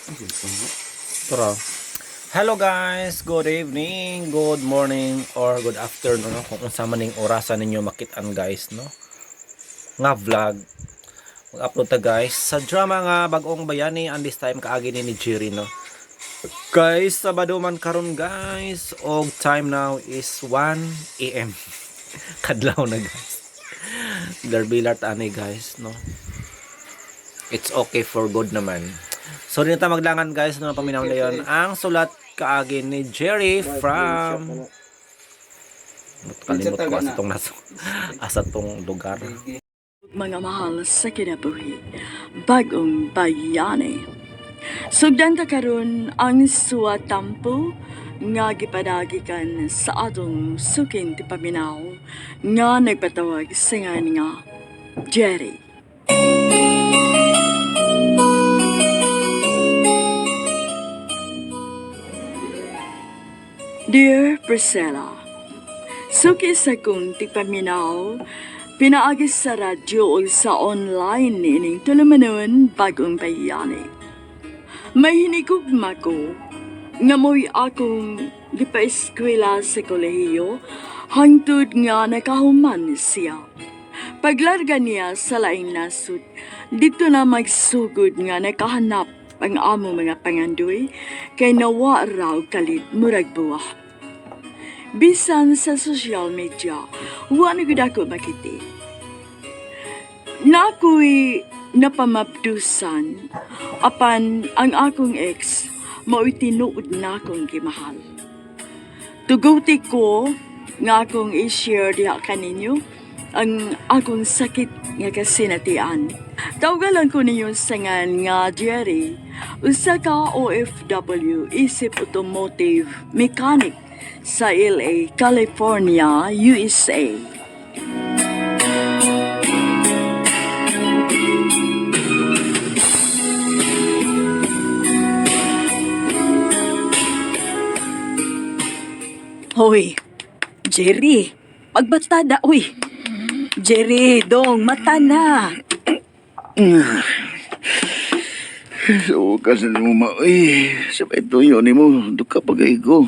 Tara. Hello guys, good evening, good morning, or good afternoon, no? Kung unsa man ning orasan ninyo makit-an guys, no? Nga vlog. Mag-upload ta guys sa drama nga Bagong Bayani, and this time kaagi ni Jerry, no? Guys, Sabado man karon guys, og time now is 1 AM. Kadlaw na guys. Bilar-bilar ta ani guys, no? It's okay for good naman. So, di na ta maglangan guys, no, paminaw na yun. Ang sulat kaagi ni Jerry from... Kalimot ko asa tong naso, asa tong lugar. Mga mahal sa kinabuhi, Bagong Bayani. Sugdan ta karon ang suwatampo nga gipadagikan sa atong sukin ti paminaw nga nagpatawag sa ngan nga Jerry. Dear Priscilla, suki sa kong tigpaminaw, pinaagi sa radyo o sa online niining tulumanon Bagong Bayani. May hinigugma ko nga mo'y akong gipaeskwela sa kolehiyo hangtod nga nakahuman siya. Paglarga niya sa laing nasud, dito na magsugod nga nakahanap ang amo mga pangandoy kay nawa raw kalit murag buwak. Bisan sa social media, wa na gud ako makiti. Na ako'y napamabdusan, apan ang akong ex mao'y tinuod na akong gimahal. Tuguti ko nga akong i-share diha kaninyo ang akong sakit nga kasinatian. Tawgalan ko ninyo sa ngan nga Jerry, usa ka OFW isip automotive mechanic sa LA, California, USA. Hoy, Jerry, magbata na, uy. Jerry, dong, mata na. Sa wakas na mo maoy. Sabay tuyo ni mo, duka pagay ko.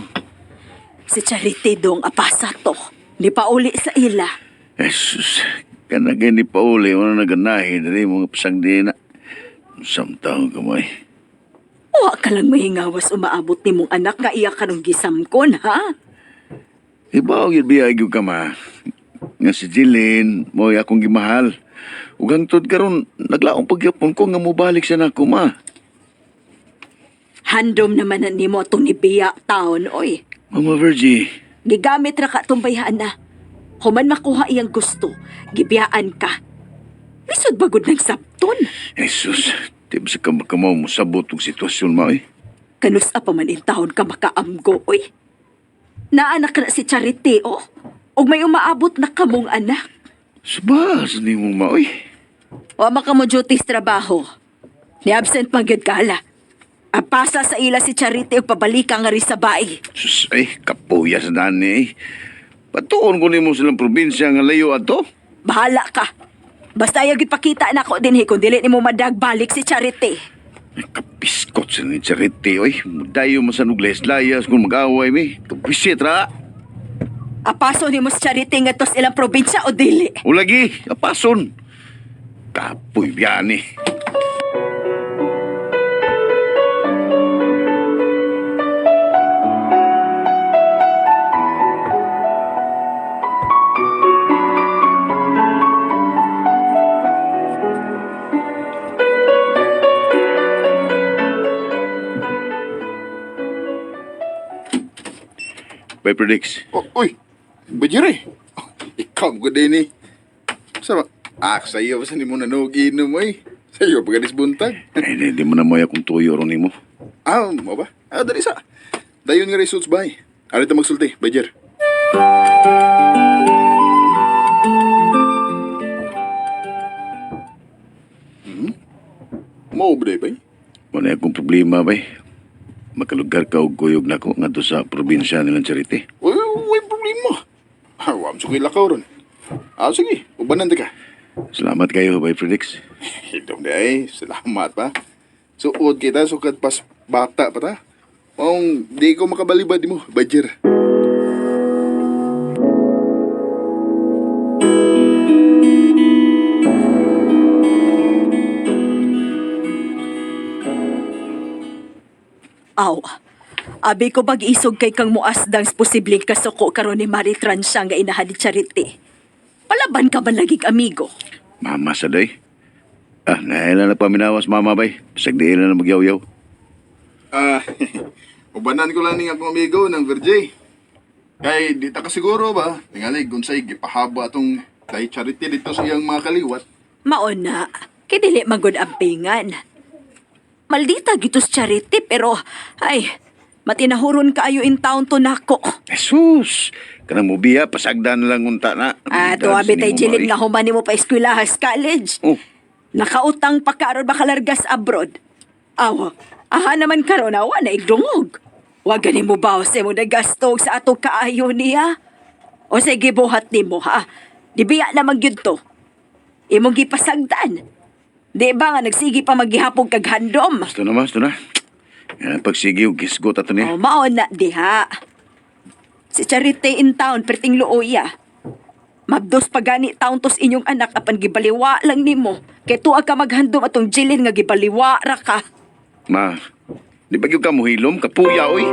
Si Charity dong, apasa to. Di pa uli sa ila. Jesus, kanagay ni Pauli, wala naganahin, dali mga pasang di na. Samtang kamay. Wa ka lang mahingawas umaabot ni mong anak nga iya karong gisamkon, ha? Ibaw yun biyay gyud ka ma. Nga si Jilin, mo'y akong gimahal. Ug hangtod karon naglaong pagyapon ko nga mobalik siya nako ma. Handom naman na nimo atong nibiya taon, oy. Mama Virgie, Gigamit ra ka atong bayhaan na. Human makuha iyang gusto, gibiyaan ka. Lisod bagod ng sabton. Jesus, di ba sa kamakamaw mo sabot og sitwasyon ma eh? Kanus pa man in taon ka makaamgo, oy. Naanak na si Charity, oh. Og may umaabot na kamong anak. Subas ni mo ma oy. Wa man ka mo duty sa trabaho. Ni absent man gyud kala. Apasa sa ila si Charity ug pabalika nga ri sa bae. Sus, ay, kapuya sa dani eh. Patuon ko nimo silang probinsya nga layo ato. Bahala ka. Basta ayaw gyud pakita nako dinhi kung dili nimo madagbalik si Charity. Ay, kapiskot sa ni Charity, oy. Mudayo masan og layas kung mag-away mi. Kapisit ra. Apaso nimo si Charity ngadto sa ilang probinsya o dili. Ulagi, apason. Kapoy biyani. Bay predicts. Oh, uy, Bajiri. Oh, ikaw ko din eh. Sama, ah, sa iyo, basta ni mo nanog inom eh. Sa iyo, pagkalis buntag. Ay, di, di mo na moya kung tuyo ron nimo. Ah, mo ba? Ah, dali sa. Dayon nga results bay. Arito magsulti, Bajer. Mo ba bay? Wala akong problema, bay. Makalugar ka og kuyog nako ngadto sa probinsya nilang Charity. Uy, uy, problema. Ah, wam sugay lakaw ron. Ah, sige, ubanan ta ka. Salamat kayo, Bay Predicts. Hildom di ay, salamat pa. Suod kita sukad pas bata pa ta. Maong di ko makabalibad mo, Badger. Aw, abi ko bag-isog kay kang muasdang posibleng kasuko karon ni Marie Trancia nga inahan ni Charity. Palaban ka ba lagig amigo? Mama sa day. Ah, naila na paminawas mama bay. Bisag di na magyaw-yaw. Ah, ubanan ko lang ning akong amigo ng Virgay. Kay di ta kasiguro ba, tingali gunsay gipahaba atong kay Charity dito sa iyang mga kaliwat. Maon na, kay dili magod ang pingan. Maldita gitos Charity pero ay, matinahuron kaayo in town to nako. Jesus! Kanang mubiya, pasagdan na lang unta na. Ah, tuwa bitay Jilin nga human nimo pa eskwela sa college. Oh, Nakautang pa karon makalargas abroad. Awa, aha naman karon awa na igdungog. Wa gani mo bawas mo nagastog sa atong kaayo niya. O sige buhat nimo ha. Dibiya na magyud to. Imong gipasagdan. Di ba nga nagsige pa maghihapog kag handom? gusto na ma, gusto na. Yan ang pagsigi, gisgot ato niya. O mao na diha. Si Charity in town perting luoya. Mabdos pa gani taon tos inyong anak apan gibaliwa lang nimo. Kay tuwa ka maghandom atong Jilin nga gibaliwa ra ka. Ma, di ba gyud ka muhilom? Kapuya, oy.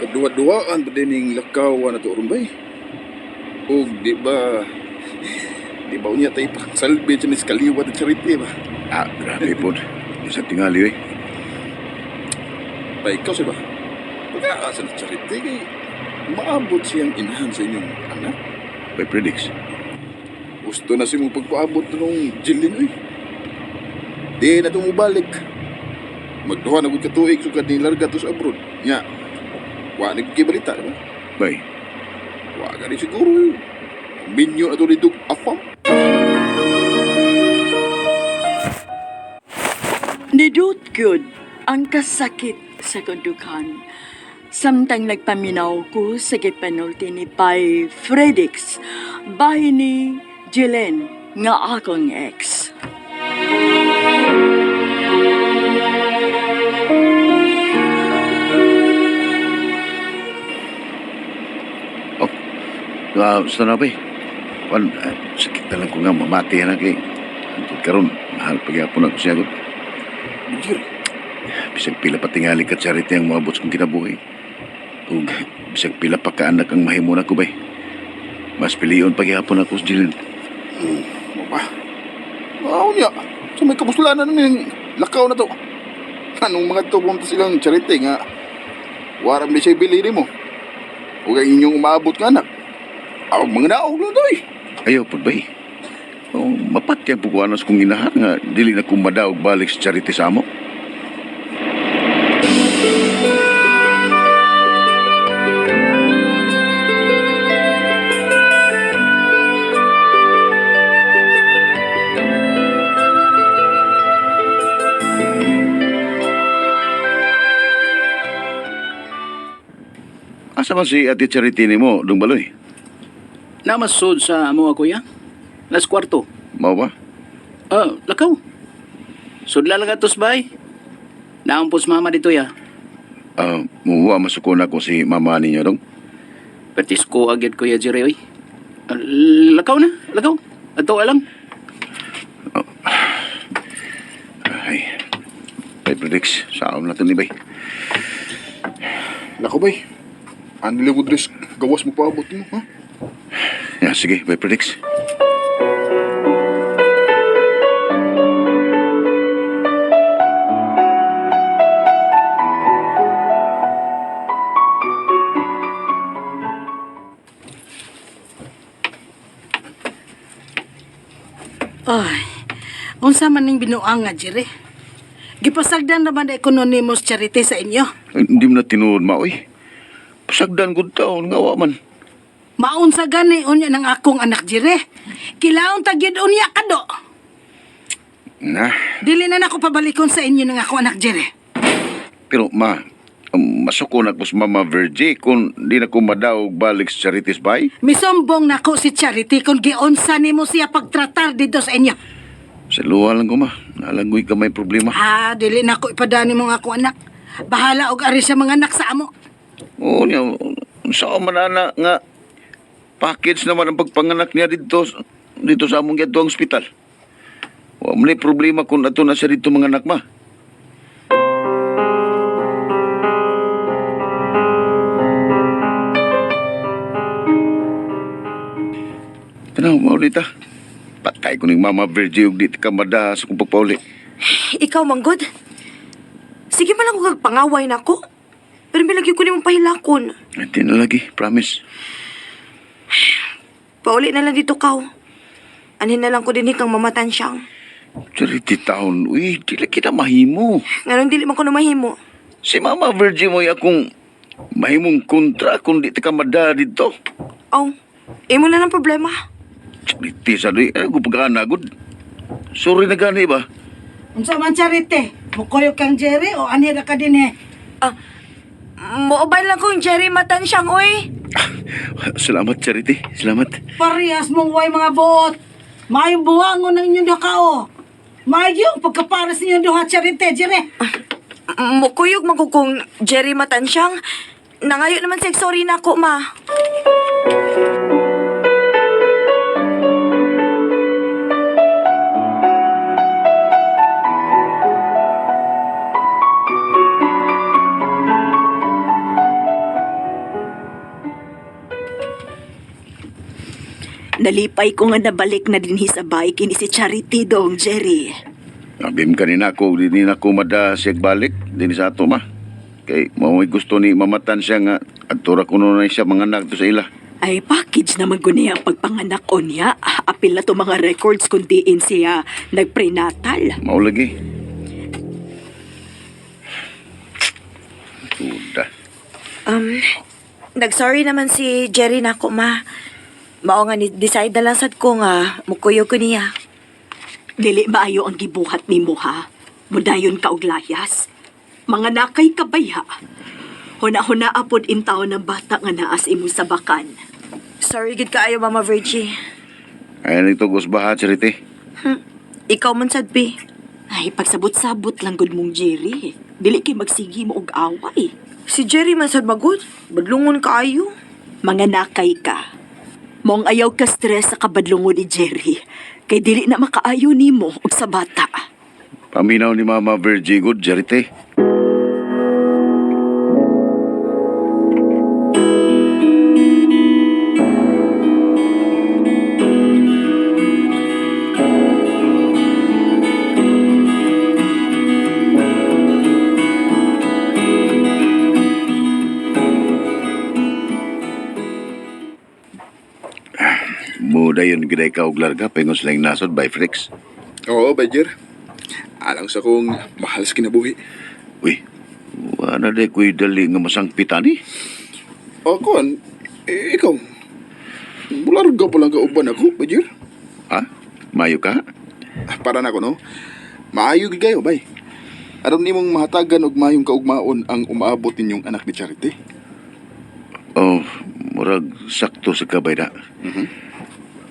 Kaduwa-duwaan pa din ning lakaw na to bay. Og di ba unya tay salvage ni kaliwat at Charity ba? Ah, grabe po. Sa tingali, oy. Ba ikaw siya ba? Pagkaasa na Charity kay maabot siyang inahan sa inyong anak. Bay predicts. Gusto na siya mong pagpaabot na nung Jilin oy. Di na tumubalik. Magduha na gud ka tuig sukad ni larga to sa abroad. Nya. Wa na gyud balita, di ba? Bay, Wa gani siguro. Eh. Minyo na to dito afam. Nidut gyud ang kasakit sa kundukan. Samtang nagpaminaw ko sa gipanulti ni Bay Fredix, bahay ni Jelen nga akong ex. oh, ah, gusto na bay. Wan, ah, sakit na lang ko nga mamati na kay. Hantod karon, mahal pagyapon ako siya. Bijir. Bisag pila pa tingali ka charity ang moabot sa kong kinabuhi. Ug bisag pila pa ka anak ang mahimo nako bay. Mas pilion pagyapon ako sa Jilin. Mo ba? Aw niya. Sa may kabuslanan ning lakaw na to. Anong mga to punta silang charity nga waram di siya bili nimo. Ug ang inyong umaabot nga anak. Aw mga naog lang to eh. Ayaw pud bay. Oh, mapatya po ko anas kong inahan nga dili na ko madaog balik sa charity sa amo. Asa man si Ate Charity nimo, Dung Baloy? Namasod sa amo kuya. Las kwarto. Mao ba? Ah, lakaw. Sudla lang atos bay. Naampos mama dito ya. Ah, muwa masuko na ko si mama ninyo dong. Pertis ko agad kuya Jerry oy. Ah, lakaw na, lakaw. Ato alam. Ay, bay predicts, saom na to ni bay. Lakaw bay. Ano lang mo dress gawas mo paabot mo ha? Ya, sige, bay predicts. Ay, unsa man ning binuang nga jire. Gipasagdan naman na kuno nimo sa Charity sa inyo. Ay, hindi mo na tinuod ma, uy. Pasagdan gud taon nga wa man. Maunsa gani unya ng akong anak Jire. Kilaon ta gyud unya kado. Na, Dili na nako pabalikon sa inyo ng akong anak Jire. pero ma, masuko na ko sa Mama Virgie kung di na ko madaog balik sa Charities Bay. Misumbong nako si Charity kung giunsa nimo siya pagtratar dito sa inyo. Sa luha lang ko ma, nalangoy ka may problema. Ah, dili na ko ipadani mo ang akong anak. Bahala og ari sa mga anak sa amo. Oo niya, sa man ana nga package naman ang pagpanganak niya dito dito sa among giadtuang ospital. Wa man problema kung ato na siya dito mga anak ma. Tanaw, maulita. Patay ko ning Mama Virgie ug di ka madaha sa kong pagpauli. Ikaw, manggod. Sige man lang kung pangaway na ako. Pero milagyo ko nimong pahilakon. Hindi na lagi, promise. Pauli na lang dito kaw. Anhin na lang ko din kang mamatan siyang. Charity Town, uy, dili kita mahimo. Nganong dili man ko na mahimo. Si Mama Virgie mo akong mahimong kontra kung di ka mada dito. Aw, imo na lang problema. Charity sa di, ay ko pagkaana gud. Sorry na gani ba? Unsa man Charity? Mukoyo kang Jerry o anhi ra ka din eh? Ah, Mooban lang kong Jerry matan siyang, oy. Salamat Charity, salamat. Parehas mong way mga buot. Maayong buwangon ng inyong duha ka o. Maayo pagkapares ninyong duha Charity, Jerry. Mukuyog man ko kung Jerry matan siyang. Nangayo naman siya sorry na ako, ma. Nalipay ko nga nabalik na dinhi sa bay kini si Charity dong, Jerry. Abim kanina ko, di na ko mada siya balik din sa ato ma. Kay mao'y gusto ni mamatan siya nga adtura kuno na siya mga anak to sa ila. Ay, package naman ko niya ang pagpanganak o niya. Apil na to mga records kung diin siya nagprenatal. Mao lagi. Duda. Um, nag-sorry naman si Jerry na ako, ma. Mao nga ni decide na lang sad ko nga mukuyog ko niya. Dili maayo ang gibuhat nimo ha. Mudayon ka og layas. Mga nakay kabaya. Huna-huna apod intaw ng bata nga naas imong sabakan. Sorry gid kaayo, Mama Virgie. Ay nito gusbaha Charity. Ikaw man sad bi. Ay, pagsabot-sabot lang gud mong Jerry. Dili kay magsigi mo og away. Si Jerry man sad magud. Badlungon kaayo. Mga nakay ka. Mong ayaw ka stress sa kabadlungon ni Jerry. Kay dili na makaayo nimo og sa bata. Paminaw ni Mama Virgie good Charity. Muda yun giday ka og larga pingos lang nasod by Frex. Oo, Badger. Alang sa kong mahal sa kinabuhi. Uy, wala na ko'y dali nga masangpitan eh. O, kuan, eh, ikaw. Mularga pa lang ka uban ako, Badger. Ha? Mayo ka? Para na ako, no? Maayo gid kayo, bay. Aron nimong mahatagan og maayong kaugmaon ang umaabot ninyong anak ni Charity. Oh, murag sakto sa kabay na.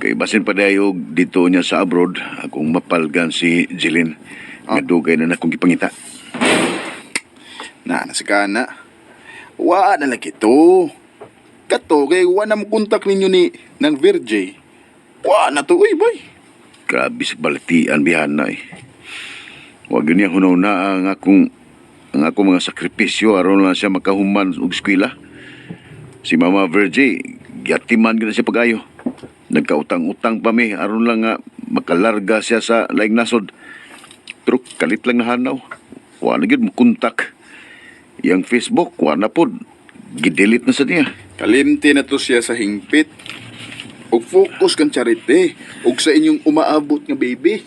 Kay basin pa dayog dito niya sa abroad, akong mapalgan si Jeline. Ah. Nga dugay na nakong gipangita. Na, nasa kana. Wa na lang ito. Kato, kay wa na mo kontak ninyo ni ng Virgie. Wa na to, uy, bay. Grabe sa balatian bihana eh. Wag yun niya hunaw na ang akong mga sakripisyo aron lang siya makahuman og eskwela. Si Mama Virgie, giyatiman gyud na siya pag-ayo. Nagkautang-utang pa mi aron lang nga makalarga siya sa laing nasod. Pero kalit lang nahanaw. Wa na gyud mokontak. Yang Facebook, wa na pod. Gidelete na sa niya. Kalimti na to siya sa hingpit. Og focus kang Charity. Og sa inyong umaabot nga baby.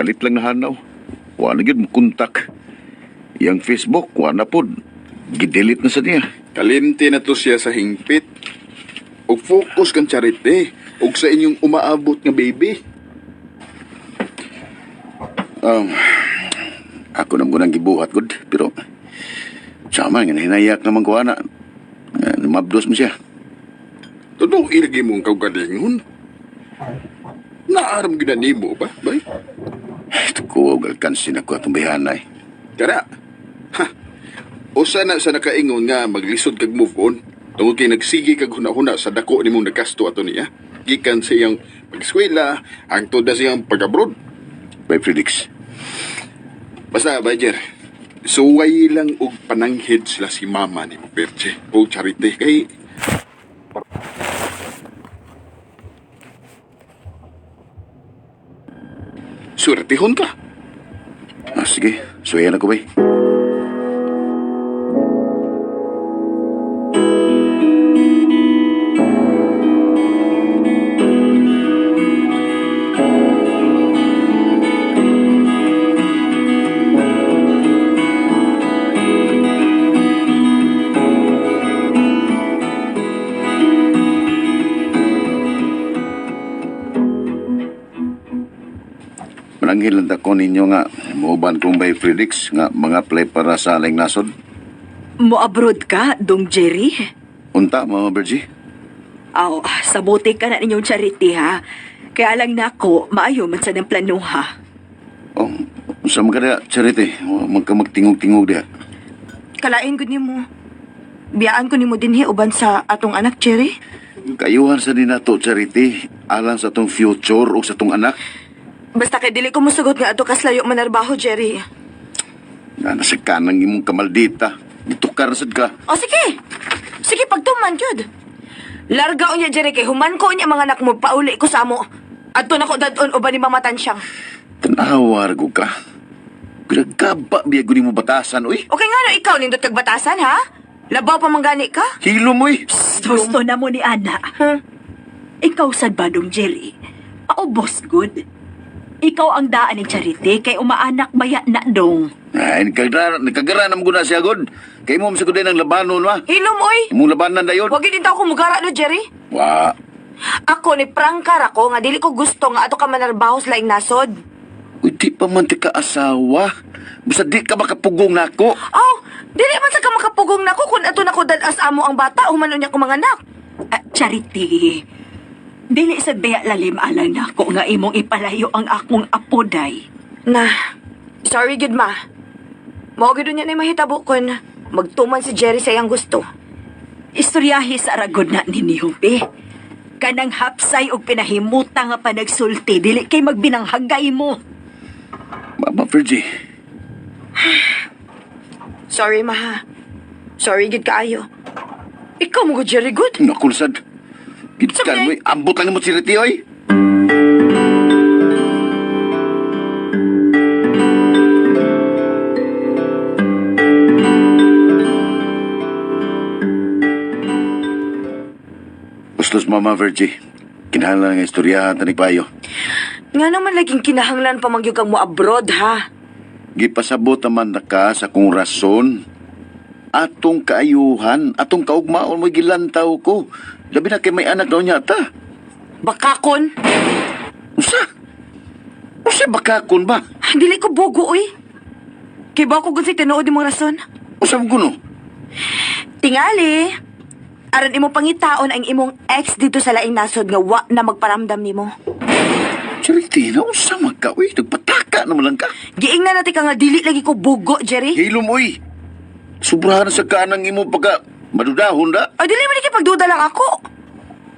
Kapalit lang nahanaw. Wa na gyud mo kontak. Iyang Facebook, wa na pod. Gidelete na sa niya. Kalimti na to siya sa hingpit. Og focus kang charity. Og sa inyong umaabot nga baby. Um, ako nang gunang gibuhat gud, pero sama nga hinayak naman ko ana. Nga, Mabdos mo siya. Totoo ilgi mong kaugalingon. Naaram gina nimo ba, bay? Ko og alkansin ako atong bihanay. Kana. Ha. Usa na sa nakaingon nga maglisod kag move on. Tungod kay nagsige kag huna-huna sa dako nimong nagasto ato niya. Gikan sa iyang pag-eskwela, hangtod na siyang pag-abroad. Bay Felix. Basta, Bajer, suway lang og pananghid sila si mama ni mo, Perche, o Charity. Kay, Suwertihon ka. Ah, sige, suwayan ako bay. Mananghil lang ko ninyo nga muuban kong bay Felix nga mga play para sa aling nasod. Mo abroad ka, Dong Jerry? Unta, Mama Virgie. Aw, sabuti ka na ninyong charity ha. Kaya lang nako, maayo man sa ng plano ha. Oh, sa mga kaya, Charity, magka magtingog-tingog diha. Kalain gud nimo. Biyaan ko nimo dinhi uban sa atong anak, Jerry. Kayuhan sa ninato, Charity, alang sa tong future o sa tong anak. Basta kay dili ko mosugot nga ato kaslayo manarbaho, Jerry. Na nasa kanang imong kamaldita. Gitukar sad ka. O sige. Sige pagtuman jud. Larga unya Jerry kay human ko unya mga anak mo pauli ko sa amo. Adto na ko dadon uban ni Mama Tansyang. Tanawa ra ka. Gragaba biya guni mo batasan, uy. Okay nga no ikaw nindot kag batasan ha? Labaw pa man gani ka? Hilo mo, uy. Gusto na mo ni Ana. Huh? Ikaw sad ba, Dong Jerry? Paubos good. Ikaw ang daan ni Charity kay umaanak baya na dong. Ay, nagkagara, nagkagara na mo guna siya, god. Kay mo sa din ang labanon, ma. Hilom oy. Imong labanan dayon. Wag gyud ko mugara no Jerry. Wa. Ako ni prangkar ako nga dili ko gusto nga ato ka manarbaho sa laing nasod. Uy, di pa man ti ka asawa. Basta di ka makapugong nako. Aw, dili man sa ka makapugong nako kun ato nako dadas amo ang bata human unya ko mga anak. Ah, Charity, dili sa baya lalim alang nako nga imong ipalayo ang akong apoday. Na, sorry gud ma. Mao gyud unya na mahitabo kun magtuman si Jerry sa iyang gusto. Istoryahe sa aragod na ninyo, be. Kanang hapsay og pinahimuta nga panagsulti, dili kay magbinanghagay mo. Mama Virgie, Sorry ma ha. Sorry gud kaayo. Ikaw mo gud Jerry good. nakulsad. Gitan Sabi- mo, ambot lang mo si Riti, oy. Uslos, Mama Virgie. Kinahanglan nga istoryahan tanig payo. Nga naman laging kinahanglan pa magyug kang mo abroad ha. Gipasabot naman na ka sa kung rason. Atong kaayuhan, atong kaugmaon mo gilantaw ko. Labi na kay may anak daw niya ta. Bakakon. Usa? Usa bakakon ba? Dili ko bogo oy. Kay ba ko gud sa tinuod imong rason? Usa mo kuno? Tingali. Aron imo pangitaon ang imong ex dito sa laing nasod nga wa na magparamdam nimo. Charity na, usa magka, uy. Nagpataka naman lang ka. Giingnan natin ka nga dili lagi ko bugo, Jerry. Hilom, uy. Sobrahan sa kanang imo pagka madudahon da. Ay, dili man ni kay pagduda lang ako.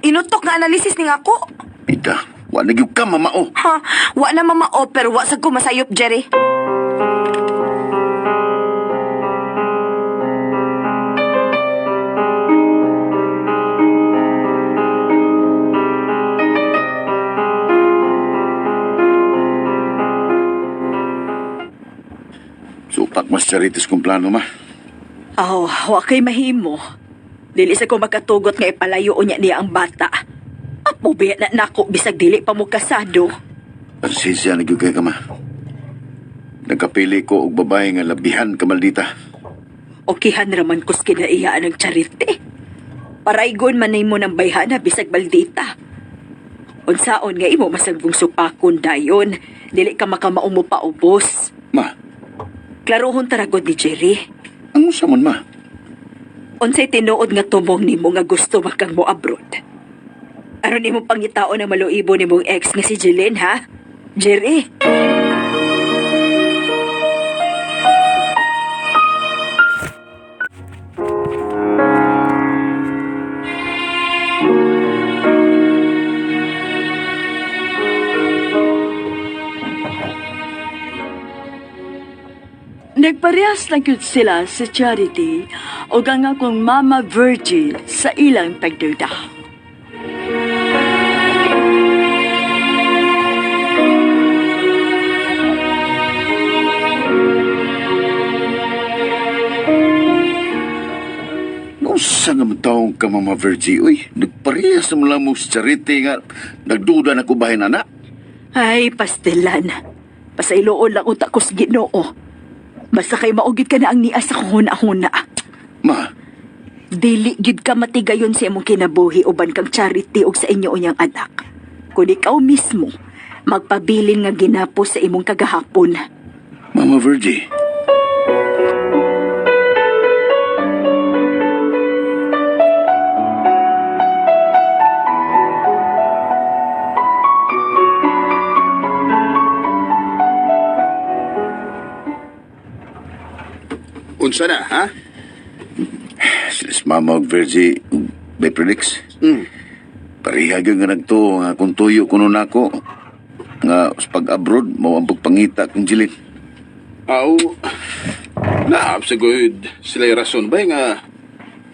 Inutok nga analisis ning ako. Ita, wa na gyud ka, mamao. Ha, wa na mama o pero wa sad ko masayop, Jerry. Supak mas charities kong plano, ma. Aw, wa kay mahimo. Dili sa ko makatugot nga ipalayo niya niya ang bata. Apo biya na nako bisag dili pa mo kasado. Pasensya na gyud kay ka, ma. Nagkapili ko og babae nga labihan ka maldita. Okihan raman kus kinaiyaan ng Charity. Paraygon man mo ng bayhana bisag baldita. Unsaon nga imo masagbong supakon dayon, dili ka makamaong mo paubos. Ma, Klarohon taragod ni Jerry. ang usa man ma? Unsay tinuod nga tumong nimo nga gusto makang mo abroad? Aron nimo pangitaon ang maluibo nimong ex nga si Jeline, ha? Jerry. Nagparehas na gyud sila sa Charity o ang akong Mama Virgie sa ilang pagduda. Nausa nga man taong ka, Mama Virgie. Uy, nagparehas naman lang mo sa Charity nga. Nagduda na ko bahin, anak. Ay, pastilan. Pasailoon lang utak ko sa Ginoo. Basta kay maugit ka na ang nias sa huna-huna. Ma, Dili gid ka matigayon sa imong kinabuhi uban kang Charity og sa inyo unyang anak. Kun ikaw mismo magpabilin nga ginapo sa imong kagahapon. Mama Virgie. Unsa na, ha? Sila si Mama og Virgie, may predicts. Pareha gyud nga nagtuo nga kung tuyo kuno nako nga sa pag-abroad mao ang pagpangita kung Jilin. Aw, naap sa good sila yung rason ba nga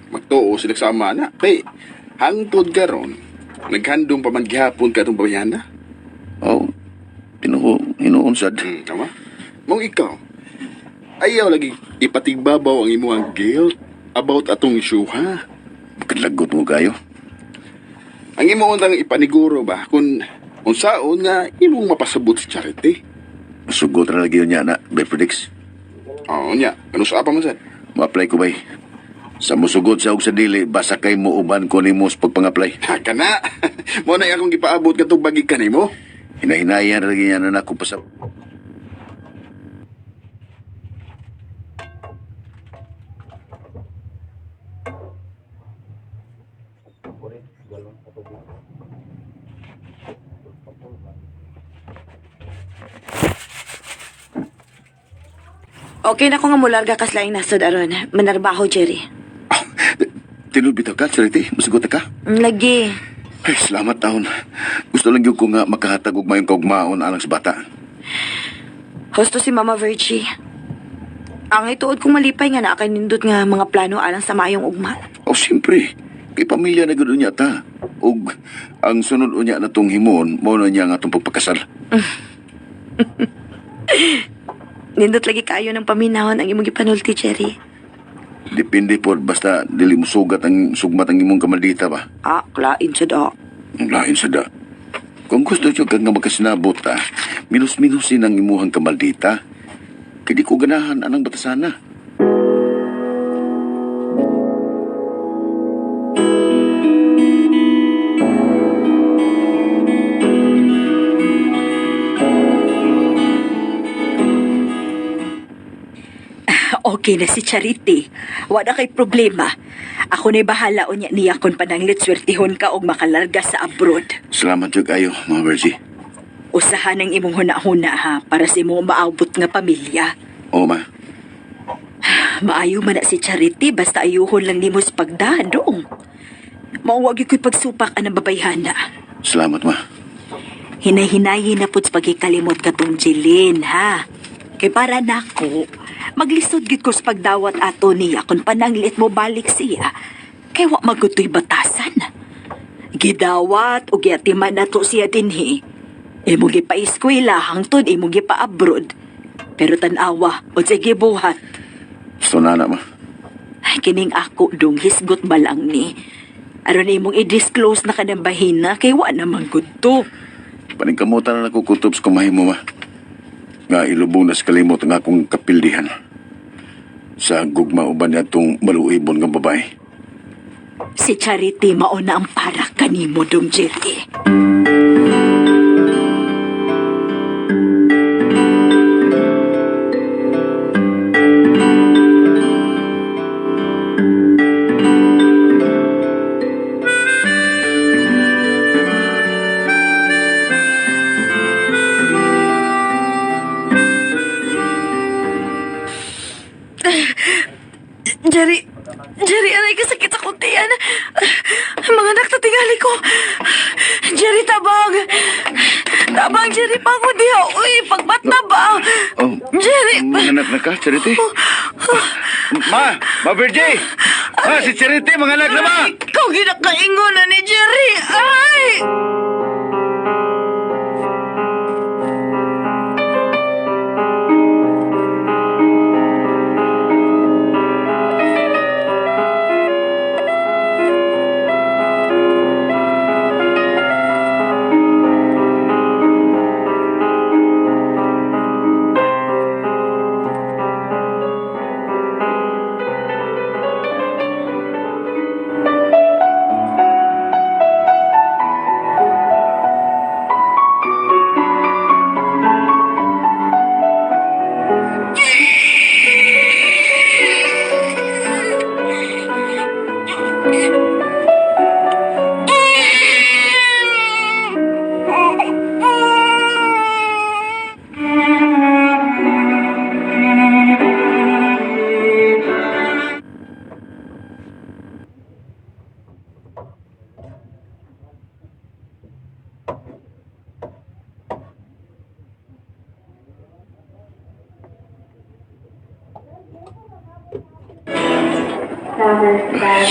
magtuo sila sa ama na. Kay, hangtod karon, naghandong pa man gihapon ka itong babayana. Oh, tinuo hinuon sad. Tama? Mong ikaw, ayaw lagi ipatigbabaw ang imuhang guilt about atong issue, ha? Kadlagot mo kayo. Ang imo lang ipaniguro ba kung unsaon nga imong mapasabot si Charity? Sugot ra lagi niya na, bay predicts. Oo niya, ano sa apa man sad? Mo-apply ko bay. Sa musugod sa og sa dili basta kay mo uban ko nimo sa pagpang-apply. Ha ka na. Mo na akong gipaabot katong bagi kanimo. Hinahinayan ra lagi niya na nako pasab. Okay na ko nga mularga kas laing nasod aron. Manarbaho, Jerry. Tinud bitaw ka, Charity. Musugot ka. Lagi. Ay, salamat taon. Gusto lang gyud ko nga makahatag og mayong kaugmaon alang sa bata. Husto si Mama Virgie. Ang ituod kong malipay nga naa kay nindot nga mga plano alang sa maayong ugma. O siyempre, kay pamilya na gud unya ta. Ug ang sunod unya na tong himuon, mao na niya nga atong pagpakasal. Nindot lagi kayo ng paminahon ang imong gipanulti, Jerry. Depende po basta dili mo sugat ang sugmat ang imong kamaldita ba. Ah, klain sad ah. Ang lain sa da. Kung gusto nyo kang nga magkasinabot ta, minus-minusin ang imuhang kamaldita. Kaya di ko ganahan anang batasana. Okay na si Charity. Wala kay problema. Ako na'y bahala unya niya kung pananglit swertihon ka og makalarga sa abroad. Salamat jud kayo, Mama Virgie. Usahan ang imong huna-huna ha para sa imong maabot nga pamilya. Oo, ma. Maayo man na si Charity basta ayuhon lang nimo sa pagdadong. Mauwag ko'y pagsupak anang babayhana. Salamat, ma. Hinay-hinayin na pud sa pagkikalimot katong Jeline, ha? Kay para nako, maglisod gid ko sa pagdawat ato niya kung pananglit mo balik siya. Kay wa magutoy batasan. Gidawat o giatiman nato siya dinhi. Imo gipa-eskwela hangtod imo gipa-abroad. Pero tan-awa, unsay gibuhat. Gusto na na, ma. Ay, kining ako dong hisgot ba lang ni. Aron imong i-disclose na kanang bahina kay wa naman gud to. Paningkamutan na nako kutob sa kumahimo, ma. Nga ilubong na sa kalimot ang akong kapildihan. Sa gugma uban niya itong maluibon nga babae. Si Charity mauna ang para kanimo dong Jerry. Jerry, Jerry, aray ka sakit sa kuntian. Mga anak, tatingali ko. Jerry, tabang. Tabang, Jerry, pango diha. Uy, pagbata ba? Oh, Jerry. Mga anak na ka, Charity? Ma! Ma Virgie! Ma, si Charity, mga anak na ma! Ikaw ginakaingon na ni Jerry. Ay!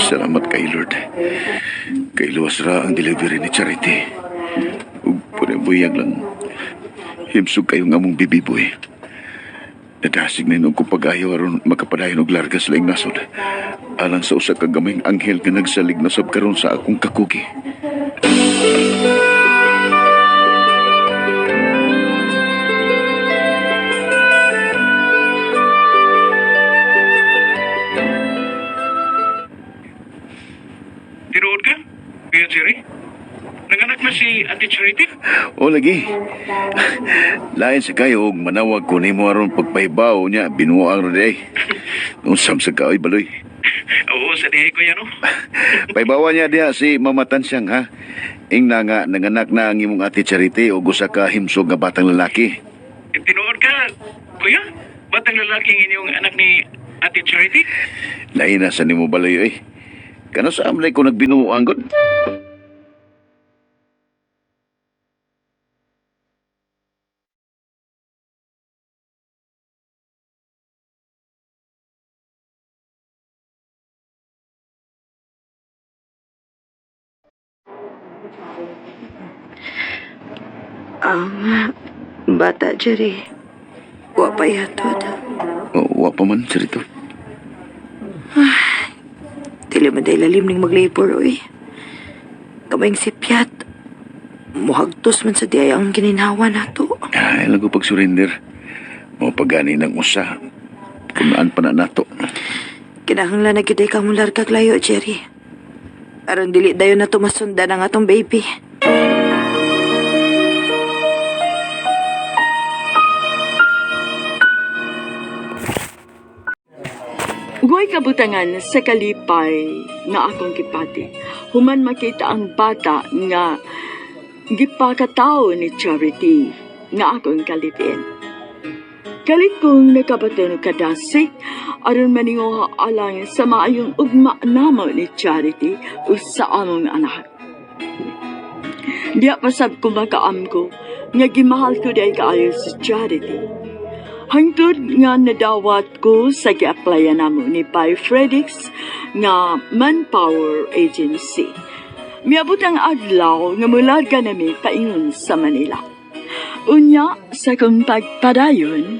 Salamat kay Lord. Kay luwas ra ang delivery ni Charity. Ug punibuyag lang. Himsog kayo nga mong bibiboy. Nadasig na inog kong pag-ayo aron makapadayon og larga sa laing nasod. Alang sa usa ka gamayng anghel nga nagsalig na sab karon sa akong kakugi. Tinuod ka? Kuya Jerry? Nanganak na si Ate Charity? O lagi. Lain sa kayo og manawag ko nimo aron pagpahibaw niya binuang ra day. Unsam sa kaoy baloy. Oo, sa dihay ko yan, oh. Pahibawa niya diha si Mama Tansyang ha. Ingna nga nanganak na ang imong ate Charity og usa ka himsog nga batang lalaki. Tinuod ka, Kuya? Batang lalaking inyong anak ni Ate Charity? Lain na sa nimo baloy oy. Kano sa amlay ko nagbinuang gud? Ang bata, Jerry. Wa pa yatod. O, wa pa man Charito. Dili man day lalim ning maglabor, oy. Kamayng sipyat. Muhagtos man sa diay ang gininhawa nato. Ay, lang ko pag-surrender. Mo pagani ng usa. Kunaan pa na nato. Kinahanglan na gyud ay kang mulargag layo, Jerry. Aron dili dayon na masundan ang atong baby. Goy kabutangan sa kalipay nga akong gipati. Human makita ang bata nga gipakatao ni Charity nga akong kalipin. Kalit kong nakabaton og kadasig aron maninguha alang sa maayong ugma namo ni Charity ug sa among anak. Diya pasab ko makaamgo nga gimahal ko day kaayo si Charity. Hangtod nga nadawat ko sa gi-applyan namo ni Pai Fredix nga Manpower Agency. Miabot ang adlaw nga mula ka nami paingon sa Manila. Unya sa kong pagpadayon,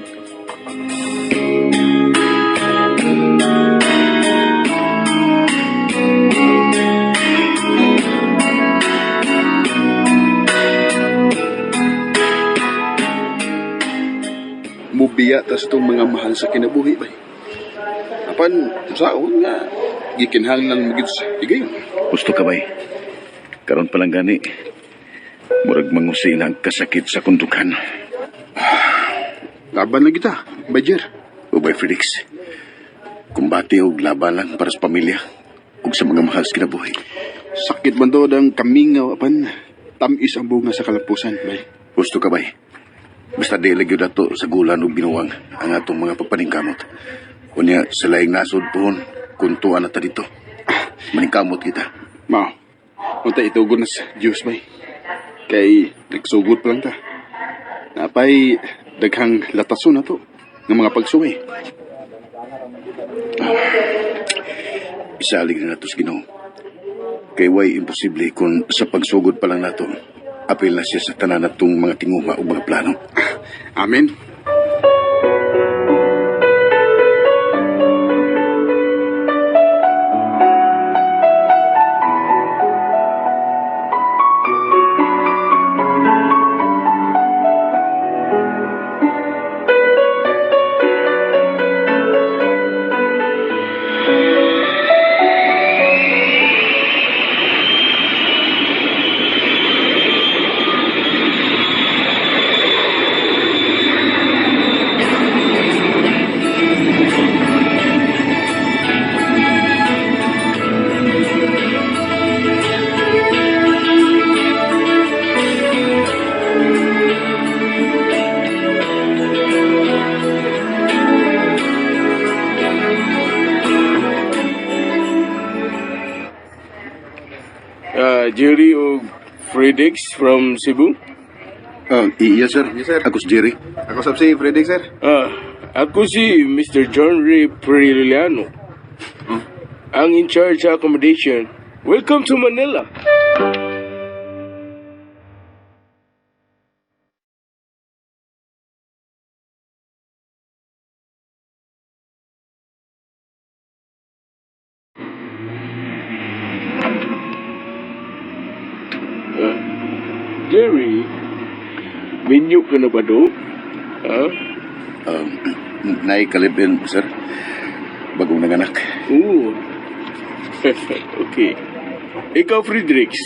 Mabiya ta sa itong mga mahal sa kinabuhi bay. Apan saon nga gikinahanglan magid sa higayon. Gusto ka bay? Karon pa lang gani. Murag mangusi na ang kasakit sa kundukan. Laban lang kita, Bajer. Ubay Felix. Kumbate og laban lang para sa pamilya ug sa mga mahal sa kinabuhi. Sakit man doon ang kamingaw apan tamis ang bunga sa kalampusan bay. Gusto ka bay? Basta di lagi dato sa gulan ug binuwang ang atong mga pagpaningkamot. Unya sa laing nasod pohon, kuntuan na ta dito. Maningkamot kita. Mao. Unta itugod na sa Diyos bay. Kay nagsugod pa lang ta. Napay daghang latason na to ng mga pagsuway. Isalig na nato sa Ginoo. Kay way imposible kung sa pagsugod pa lang nato, apil na siya sa tanan natong mga tinguma ug mga plano. Amen. Jerry o Fredix from Cebu. Yes, sir. Yes, sir. Ako si Jerry. Ako sab si Fredrik, sir. Ah, ako si Mr. John Ray Priliano. Ang in charge sa accommodation. Welcome to Manila. Ah, Jerry, minyo ka na ba do? Ha? Um, Naikalibin, sir. Bagong nanganak. Oo. Okay. Ikaw, Fredericks.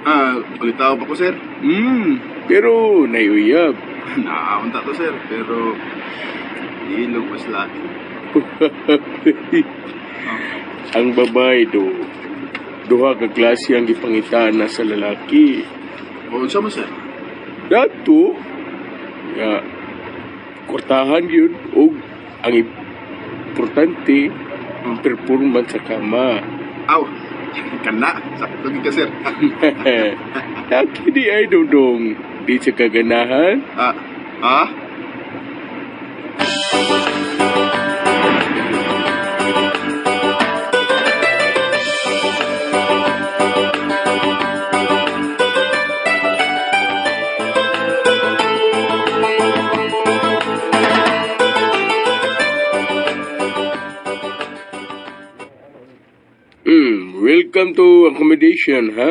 Ah, ulitaw pa ko, sir. Pero naiuyab. Naaunta to, sir. Pero ilog mas laki. Ang babae do. Duha ka klase ang gipangitaan na sa lalaki. O, unsa man, sir? Dato, nga, kwartahan yun og ang importante ang performance sa kama. Aw, kana. Sakto gid ka, sir. Laki di ay dudong. Di sa kaganahan. Ah, ah? Welcome to accommodation, ha?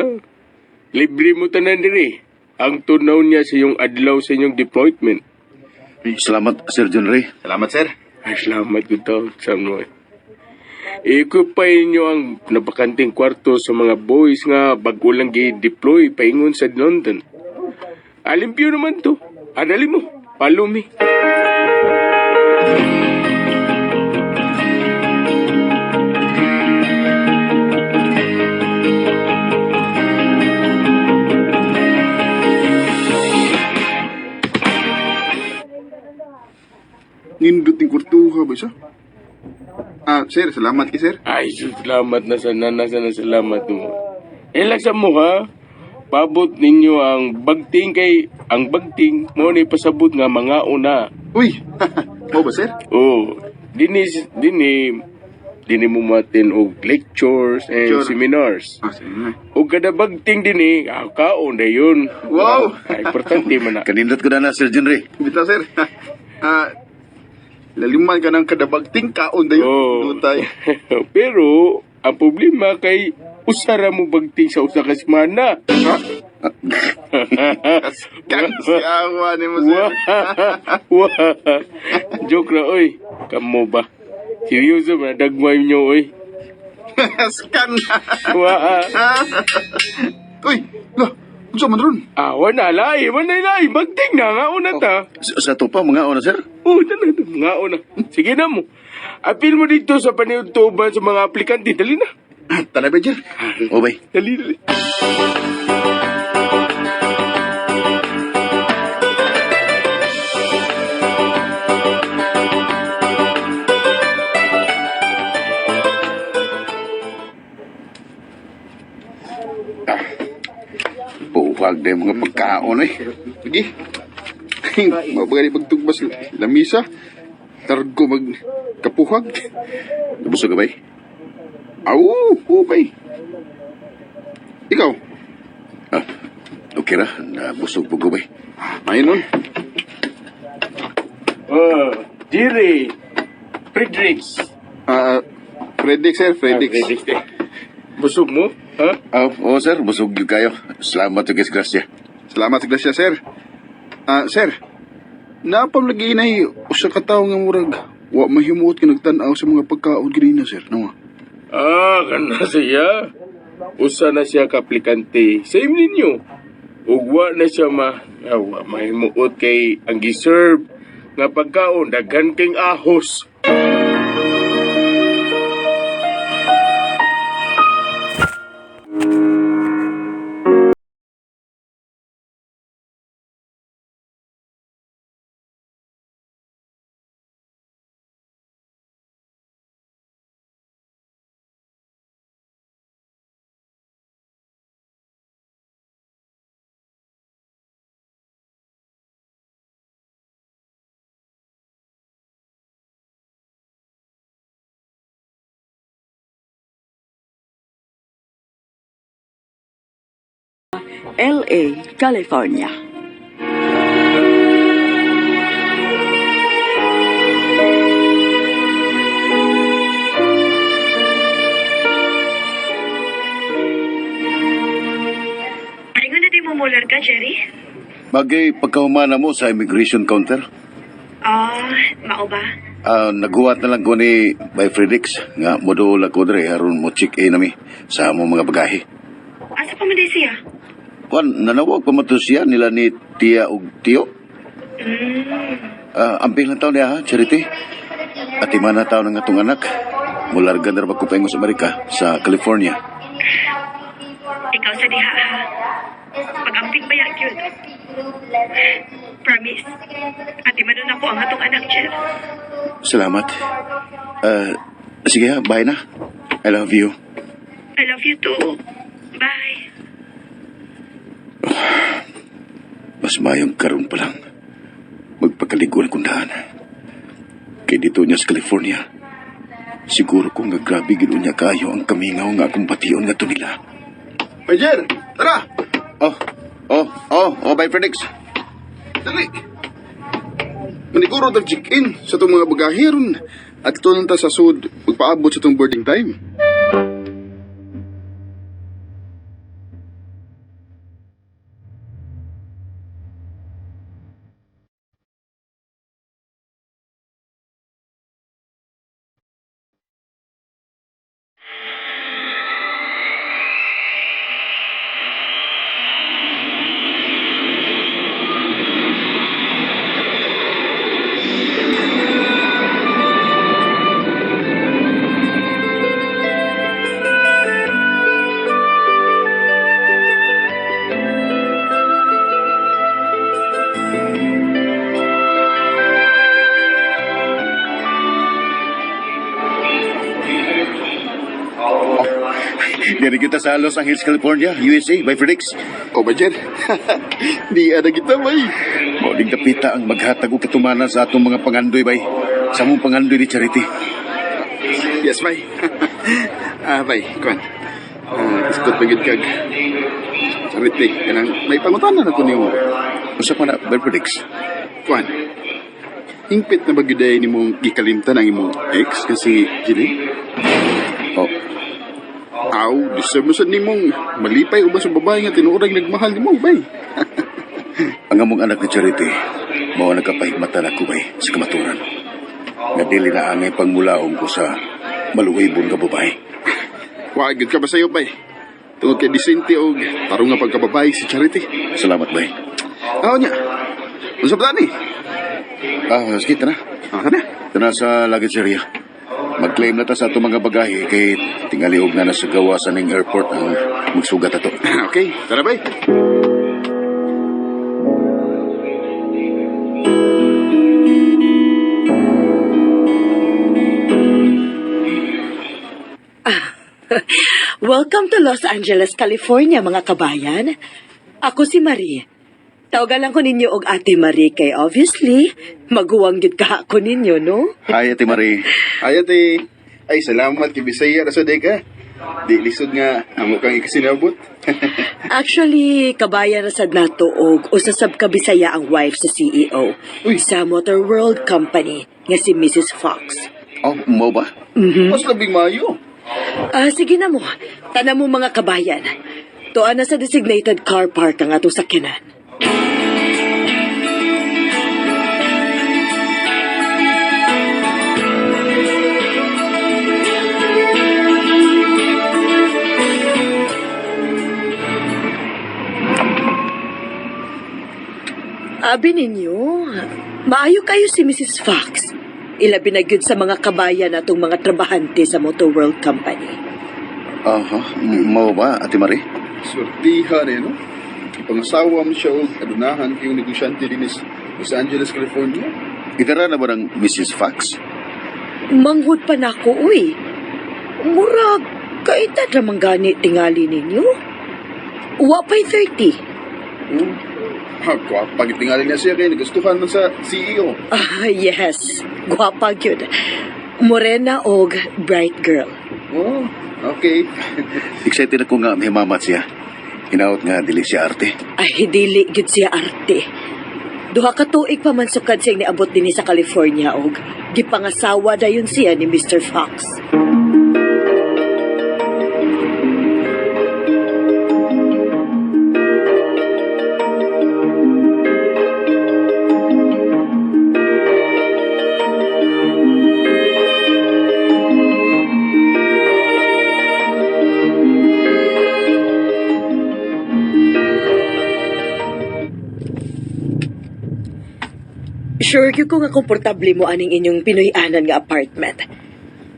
Libre mo tanan diri. Ang tunaw niya sa iyong adlaw sa inyong deployment. Salamat, Sir John Ray. Salamat, sir. Ay, salamat ko to. Sa mo. Ikupain inyo ang nabakanting kwarto sa mga boys nga bago lang gi-deploy paingon sa London. Alimpyo naman to. Adali mo. Follow me. Nindot ng kwartuha ba siya? Ah, sir, salamat kay sir. Ay, salamat na sana, na sana salamat mo. Ilaksa mo ha. Pabot ninyo ang bagting kay ang bagting mo ni pasabot nga mga una. Uy, mo ba, sir? Oh, dini dini dini mo matin og lectures and Lecture. seminars. Ah, sige na. Og kada bagting dinhi, ah, kaon na yun. Wow! Ay, importante man na. Kanindot ko na na, Sir John Ray. Bitaw, sir. Ah, laliman ka ng kadabagting kaon dayon. Oh. Dutay. Pero ang problema kay usara mo bagting sa usa ka semana. Ha? Kang si awa ni mo, sir. Wah! Wah! Joke na, oy. Kamo ba? Seryoso ba? Dagmay nyo, oy. Scan. Wah! Uy, lah, unsa man ron? Ah, wala lahi. Wala lahi. Bagting na nga una ta. Sa to pa, mga una, sir? Oh, tala, nga una. Sige na mo. Apil mo dito sa paniudtuban sa mga aplikante. Dali na. Tanay ba, Jer? O, bay. Dali, dali. Buwag na yung mga pagkaon, eh. Sige. Mabagay pagtugbas lamisa. Targo mag kapuhag. Nabusog ka, bay? Aw, upay. Ikaw, Ah, okay ra. Nabusog po ko, bay. mayon nun. Oh, Jerry. Fredericks. Ah, Fredix, sir, Fredix. Ah, Fredericks, eh. Busog mo? Ha? Ah, oo, sir. Busog yun kayo. Salamat yung grasya. Salamat sa grasya, sir. Ah, sir. Naapam lagi inay usa ka tawo nga murag wa mahimuot ka nagtan-aw sa mga pagkaon kanina, sir. No. Ah, kana siya. Usa na siya ka aplikante. Same ninyo. Ugwa na siya ma awa mahimuot kay ang giserve nga pagkaon daghan king ahos. LA, California. Paingon na din mo mular ka, Jerry? Bagay, pagkahumana mo sa immigration counter, Ah, mao ba? ah, naghuwat na lang ko ni Bay Fredericks nga moduol ako dre aron mo check in nami sa among mga bagahe. Asa pa man day siya? Kwan, nanawag pa man to siya nila ni Tia og Tio. Ah, amping lang taon niya ha, Charity. At imana taon ng atong anak. Mularga na ra ba ko paingon sa Amerika, sa California. Ikaw sa diha ha. Pag-amping ba yun? Promise. Ati manon ako ang atong anak, Jer. Salamat. Ah, sige ha, bye na. I love you. I love you too. Bye. Mas mayong karon pa lang. Magpakaligo na kong daan. Kay dito niya sa California. Siguro ko nga grabe gid niya kayo ang kamingaw nga akong bation nga to nila. Ay, Jer, tara. Oh, oh, oh, oh, bye Fredix. Dali. Maniguro tag check-in sa itong mga bagahe ron. At ito lang ta sa sud magpaabot sa itong boarding time. Diri kita sa Los Angeles, California, USA, by Fredix. O ba, Jer? Di ada kita, bay. Mauling dapita ang maghatag og katumanan sa atong mga pangandoy, bay. Sa among pangandoy ni Charity. Yes, bay. Ah, bay, kuan. Ah, iskot pa gyud kag Charity, kanang may pangutana na ko nimo. Usa pa na, by Fredix. Kuan. Hingpit na ba gyud ay nimong gikalimtan ang imong ex kasi Jilly? Oh. Aw, deserve mo sa nimong malipay uban sa babae nga tinuorang nagmahal nimo, bay. Ang among anak ni Charity, mao nagkapahigmatan ako bay sa kamaturan. Nga dili na angay pangmulaong ko sa maluibon nga babae. Wa gyud ka ba sayo, bay? Tungod kay disente og tarong nga pagkababae si Charity. Salamat bay. Aw nya. Unsa ba ni? Ah, sige, tara. Ah, na. Tara sa luggage area. Mag-claim na ta sa atong mga bagahe kay tingali og na nasa gawa sa ning airport ang magsugat ato. Okay, tara bay. Welcome to Los Angeles, California, mga kabayan. Ako si Marie. Tawagan lang ko ninyo og Ate Marie kay obviously, maguwang gyud ka ako ninyo, no? Hi, Ate Marie. Ay, ate. Ay, salamat kay Bisaya ra sa ka. Di lisod nga amo kang ikasinabot. Actually, kabayan ra sad nato og usa sab ka Bisaya ang wife sa CEO Uy. sa Motor World Company nga si Mrs. Fox. Oh, mo ba? Mas labing maayo. Ah, sige na mo. Tanan mo mga kabayan. Tuan na sa designated car park ang atong sakyanan. Abi ninyo, maayo kayo si Mrs. Fox. Ilabi na gyud sa mga kabayan atong mga trabahante sa Motor World Company. Aha, mo ba, Ate Marie? Swertihan eh, no? Ipangasawa mo siya og adunahan kayong negosyante din is Los Angeles, California. Itara na ba ng Mrs. Fox? Manghud pa nako, uy. Murag, kaitad ramang gani tingali ninyo. Wa pa'y 30. Oh. Ha, gwapa tingali niya siya kay nagustuhan man sa E CEO. Ah, yes. Gwapa gyud. Morena og bright girl. Oh, okay. Excited ako nga mahimamat siya. Hinaot nga dili siya arte. Ay, dili gyud siya arte. Duha ka tuig pa man sukad siyang niabot dinhi sa California og gipangasawa dayon siya ni Mr. Fox. Sure gyud ko nga komportable mo aning inyong Pinoy-anan nga apartment.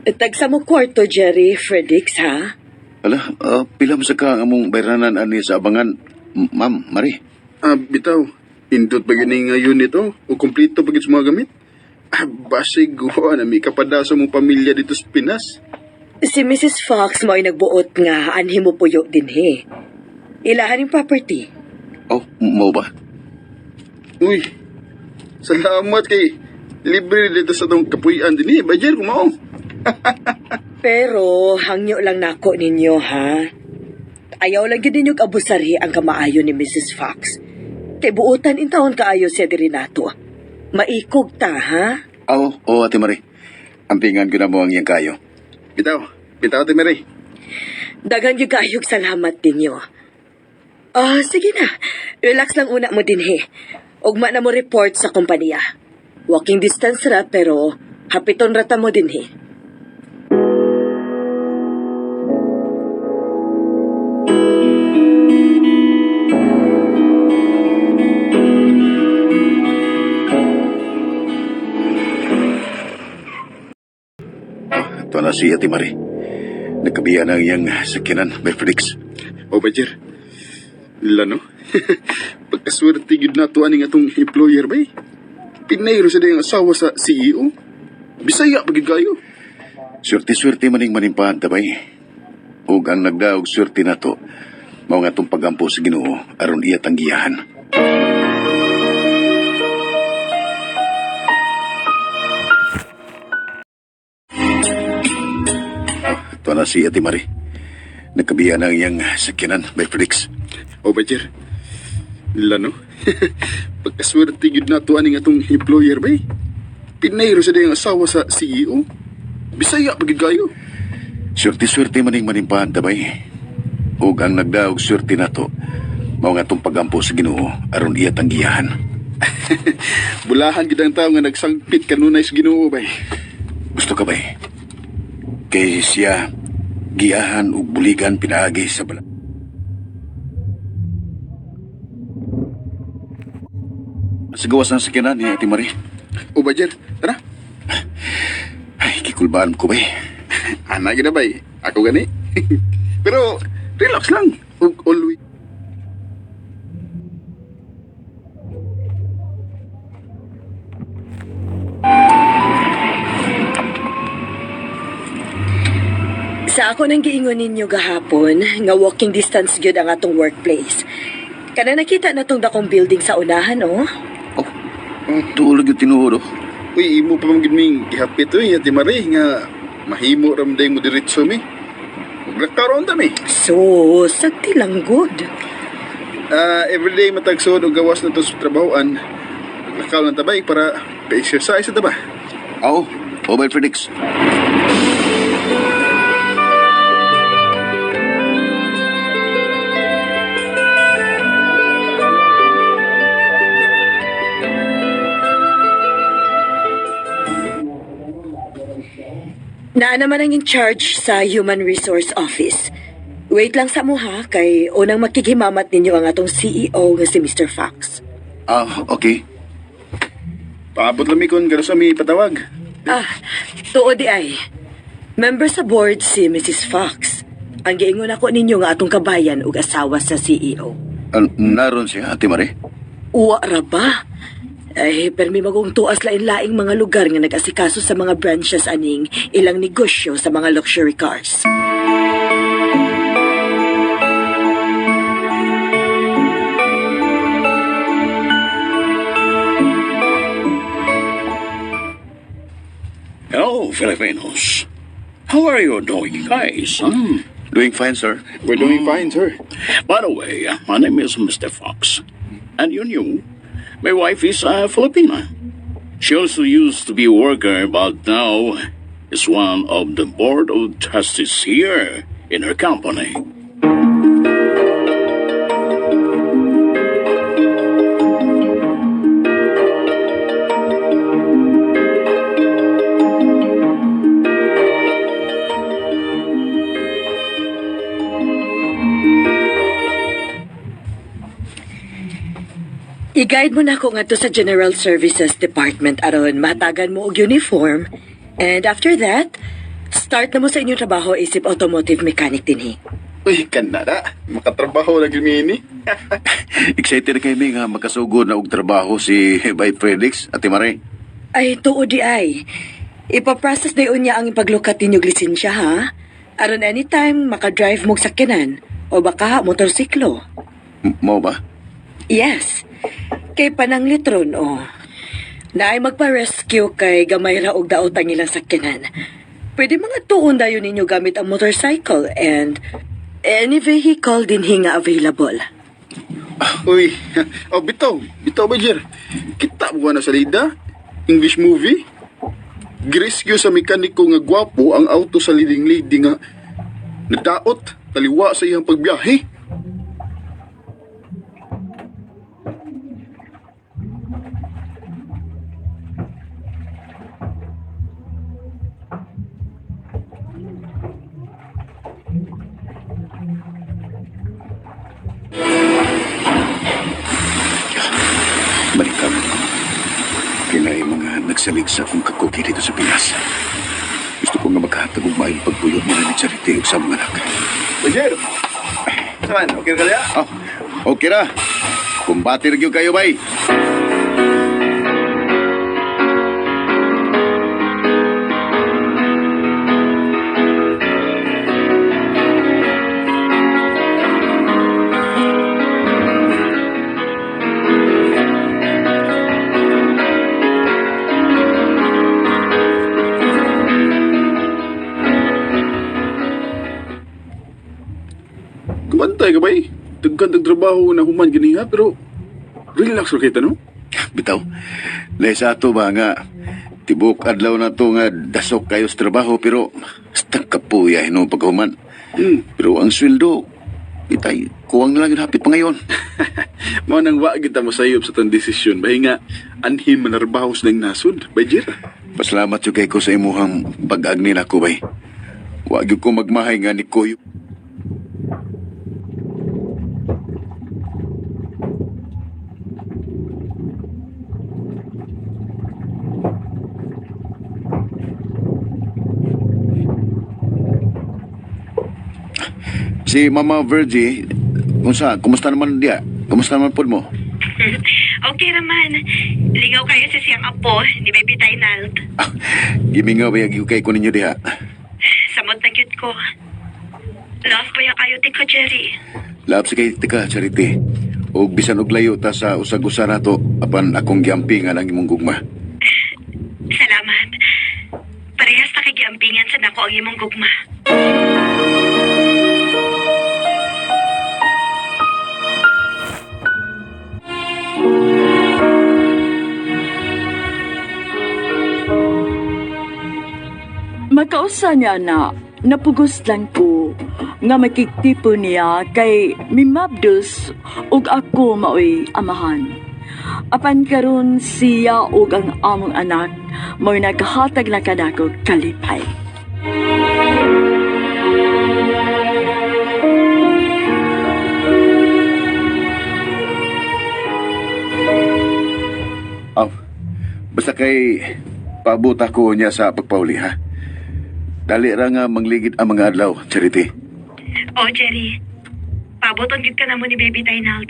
Tagsa mo kwarto, Jerry Fredix, ha? Ala, pila mo sa ka ang among bayranan ani sa abangan, Ma'am Marie. Ah, bitaw. Indot ba yun nga unit oh? O kompleto ba yun sa mga gamit? Ah, basig guwa na may kapada sa mong pamilya dito sa Pinas. Si Mrs. Fox mo'y nagbuot nga anhi mo puyo dinhi. Ilahan yung property. Oh, mo ba? Uy, salamat kay libre dito sa tong kapuyan din eh. Bajer, kumao. Pero hangyo lang nako ninyo ha. Ayaw lang gyud ninyo abusari ang kamaayo ni Mrs. Fox. Kay buotan intawon kaayo siya diri nato. Maikog ta ha. Oh, oh, Ate Marie. Ampingan ko na mo ang iyang kayo. Bitaw, bitaw, Ate Mary. Daghan gyud kaayog salamat ninyo. Ah, sige na. Relax lang una mo dinhi. Ugma na mo report sa kompanya. Walking distance ra pero hapiton ra ta mo dinhi. Ito na si Ate Marie. Nagkabiya na ang iyang sakyanan, Bay Felix. O, Bajer. Lano? Pagkaswerte gyud nato aning atong employer bay. Pinayro sa diyang asawa sa CEO. Bisaya pa gyud kayo. Swerte-swerte maning manimpahan tabay. Ug ang nagdaog swerte nato, mao nga atong pagampo sa Ginoo aron iya tanggiyahan. Ito na si Ate Marie. Nagkabiya na ang iyang sakyanan, Bay Felix. O, Bajer. Lano? Pagkaswerte gyud nato aning atong employer bay. Pinayro sa diyang asawa sa CEO. Bisaya pa gyud kayo. Swerte-swerte maning manimpahan tabay. Ug ang nagdaog swerte nato, mao nga atong pagampo sa Ginoo aron iya tanggiyahan. Bulahan gid ang tao nga nagsangpit kanunay sa Ginoo bay. Gusto ka bay? Kay siya giyahan ug buligan pinaagi sa bala. Sa gawas ng sakyanan ni Ate Marie. O ba, Jer? Tara. Ay, kikulbaan ko bay. Ana gid na bay. Ako gani. Pero relax lang. Ug always Sa ako nang giingon ninyo gahapon, nga walking distance gyud ang atong workplace. Kana nakita na tong dakong building sa unahan, oh. Oh, tuulog yung tinuod oh. Uy, imo pa man gid ming gihapit uy, Ate Marie nga mahimo ra man mo diretso mi. Maglakaron ta mi. So, sagti lang good. Ah, everyday matagsuod og gawas na to sa trabahoan. Maglakaw lang ta bay para pa-exercise ta ba. Oo, oh, Obay Felix. Naa naman ang in charge sa Human Resource Office. Wait lang sa mo ha, kay unang makikimamat ninyo ang atong CEO nga si Mr. Fox. Ah, okay. Paabot lang mi kon garos mi patawag. Ah, tuod di ay. Member sa board si Mrs. Fox. Ang giingon ako ninyo nga atong kabayan ug asawa sa CEO. Naron siya, Ate Marie? Uwa ra ba? Ay, permi magong tuas lain-laing mga lugar nga nag-asikaso sa mga branches aning ilang negosyo sa mga luxury cars. Hello, Filipinos. How are you doing, guys? Hmm? Doing fine, sir. We're doing fine, sir. By the way, my name is Mr. Fox. And you knew, my wife is a Filipina. She also used to be a worker, but now is one of the board of trustees here in her company. I-guide mo na ako ngadto sa General Services Department aron matagan mo og uniform. And after that, start na mo sa inyong trabaho isip automotive mechanic dinhi. Uy, kanada. Makatrabaho na gyud mi ini. Excited na kay mi nga makasugod na og trabaho si Bay Felix, Ate Marie. Ay, tuod di ay. Ipaprocess na yun niya ang ipaglukat ninyong lisensya, ha? Aron anytime makadrive mo og sakyanan o baka motorsiklo. Mao ba? Yes. Kay panang litron, oh. Naay magpa-rescue kay gamay ra og daot ang ilang sakyanan. Pwede mga tuon dayon ninyo gamit ang motorcycle and any vehicle din nga available. Uy, oh bitaw, bitaw ba Jer? Kita mo na sa lida? English movie? Girescue sa mekaniko nga gwapo ang auto sa leading lady nga nadaot taliwa sa iyang pagbiyahe. Balikan ko. Kinay mga nagsalig sa akong kakuki dito sa Pinas. Gusto ko nga maghatag og maayong pagpuyo nila ni Charity ug sa mga anak. Uy, Jer! Saan? Okay ka kaya? Oh, okay ra. Kumbati ra gyud kayo bay. Kumantay ka ba eh? Daghan tag trabaho na human ganiha pero relax ra kita no? Bitaw. Lahi sa ato ba nga Tibok adlaw na to nga dasok kayo sa trabaho pero basta kapuya hinuon pagkahuman. Pero ang sweldo, itay, kuwang na lang yun hapit pa ngayon. Mao nang wa kita mosayop sa tong desisyon. Bahi nga anhin manarbaho sa nang nasod, bay Jer. Pasalamat jud kay ko sa imuhang pag-agni nako bay. Wa gyud ko magmahay nga ni Kuyo. Si Mama Virgie, unsa, kumusta naman diya? Kumusta naman pod mo? Okay raman. Lingaw kayo sa siyang apo ni Baby Tynald. Ah, gimingaw ba yung kay ko ninyo diha? Samot na gyud ko. Love pa kayo ti ko, Jerry. Laab sa kay tika, Charity. Og bisan og layo ta sa usag-usa nato apan akong giampingan ang imong gugma. Salamat. Parehas na kay giampingan sa nako ang imong gugma. Makausa niya na napugos lang ko nga makigtipo niya kay mimabdos ug ako maoy amahan. Apan karon siya ug ang among anak mao'y naghatag na kanako kalipay. Aw, basta kay paabot ako niya sa pagpauli ha. Dali ra nga mangligid ang mga adlaw, Charity. Oh, Jerry. Paboton gyud ka na mo ni Baby Tynald.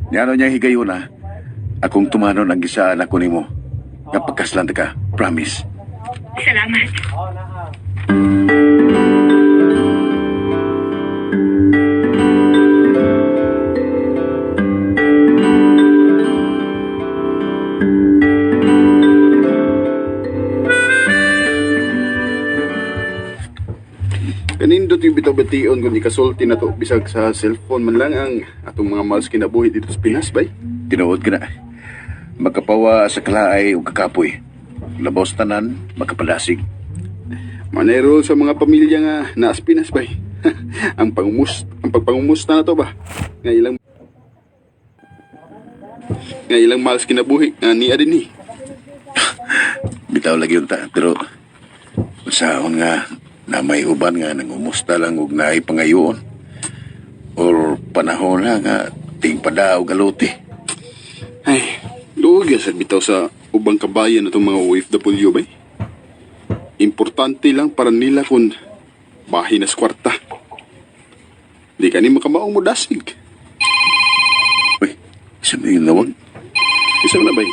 Niano niya higayon ha. Akong tumanon ang gisaan ako nimo. Nga pagkaslan ta ka, promise. Salamat. Kanindot yung bitaw bation kung ikasulti na to bisag sa cellphone man lang ang atong mga mahal sa kinabuhi dito sa Pinas bay. Tinuod ka na. Makapawa sa kalaay ug kakapoy. Labaw sa tanan, makapadasig. Manero sa mga pamilya nga naas Pinas bay. Ang pagpangumusta na to ba? Nga ilang mahal sa kinabuhi nga niya din eh. Bitaw lagi yun ta, pero usaon nga na may uban nga nangumusta lang og naay pangayoon or panahon na nga tingpada og galuti. Ay, luog ya sad bitaw sa ubang kabayan atong mga OFW bay. Importante lang para nila kung bahin na sa kwarta. Di ka ni makamaong mo dasig. Uy, isa may nawag. Isa na bay.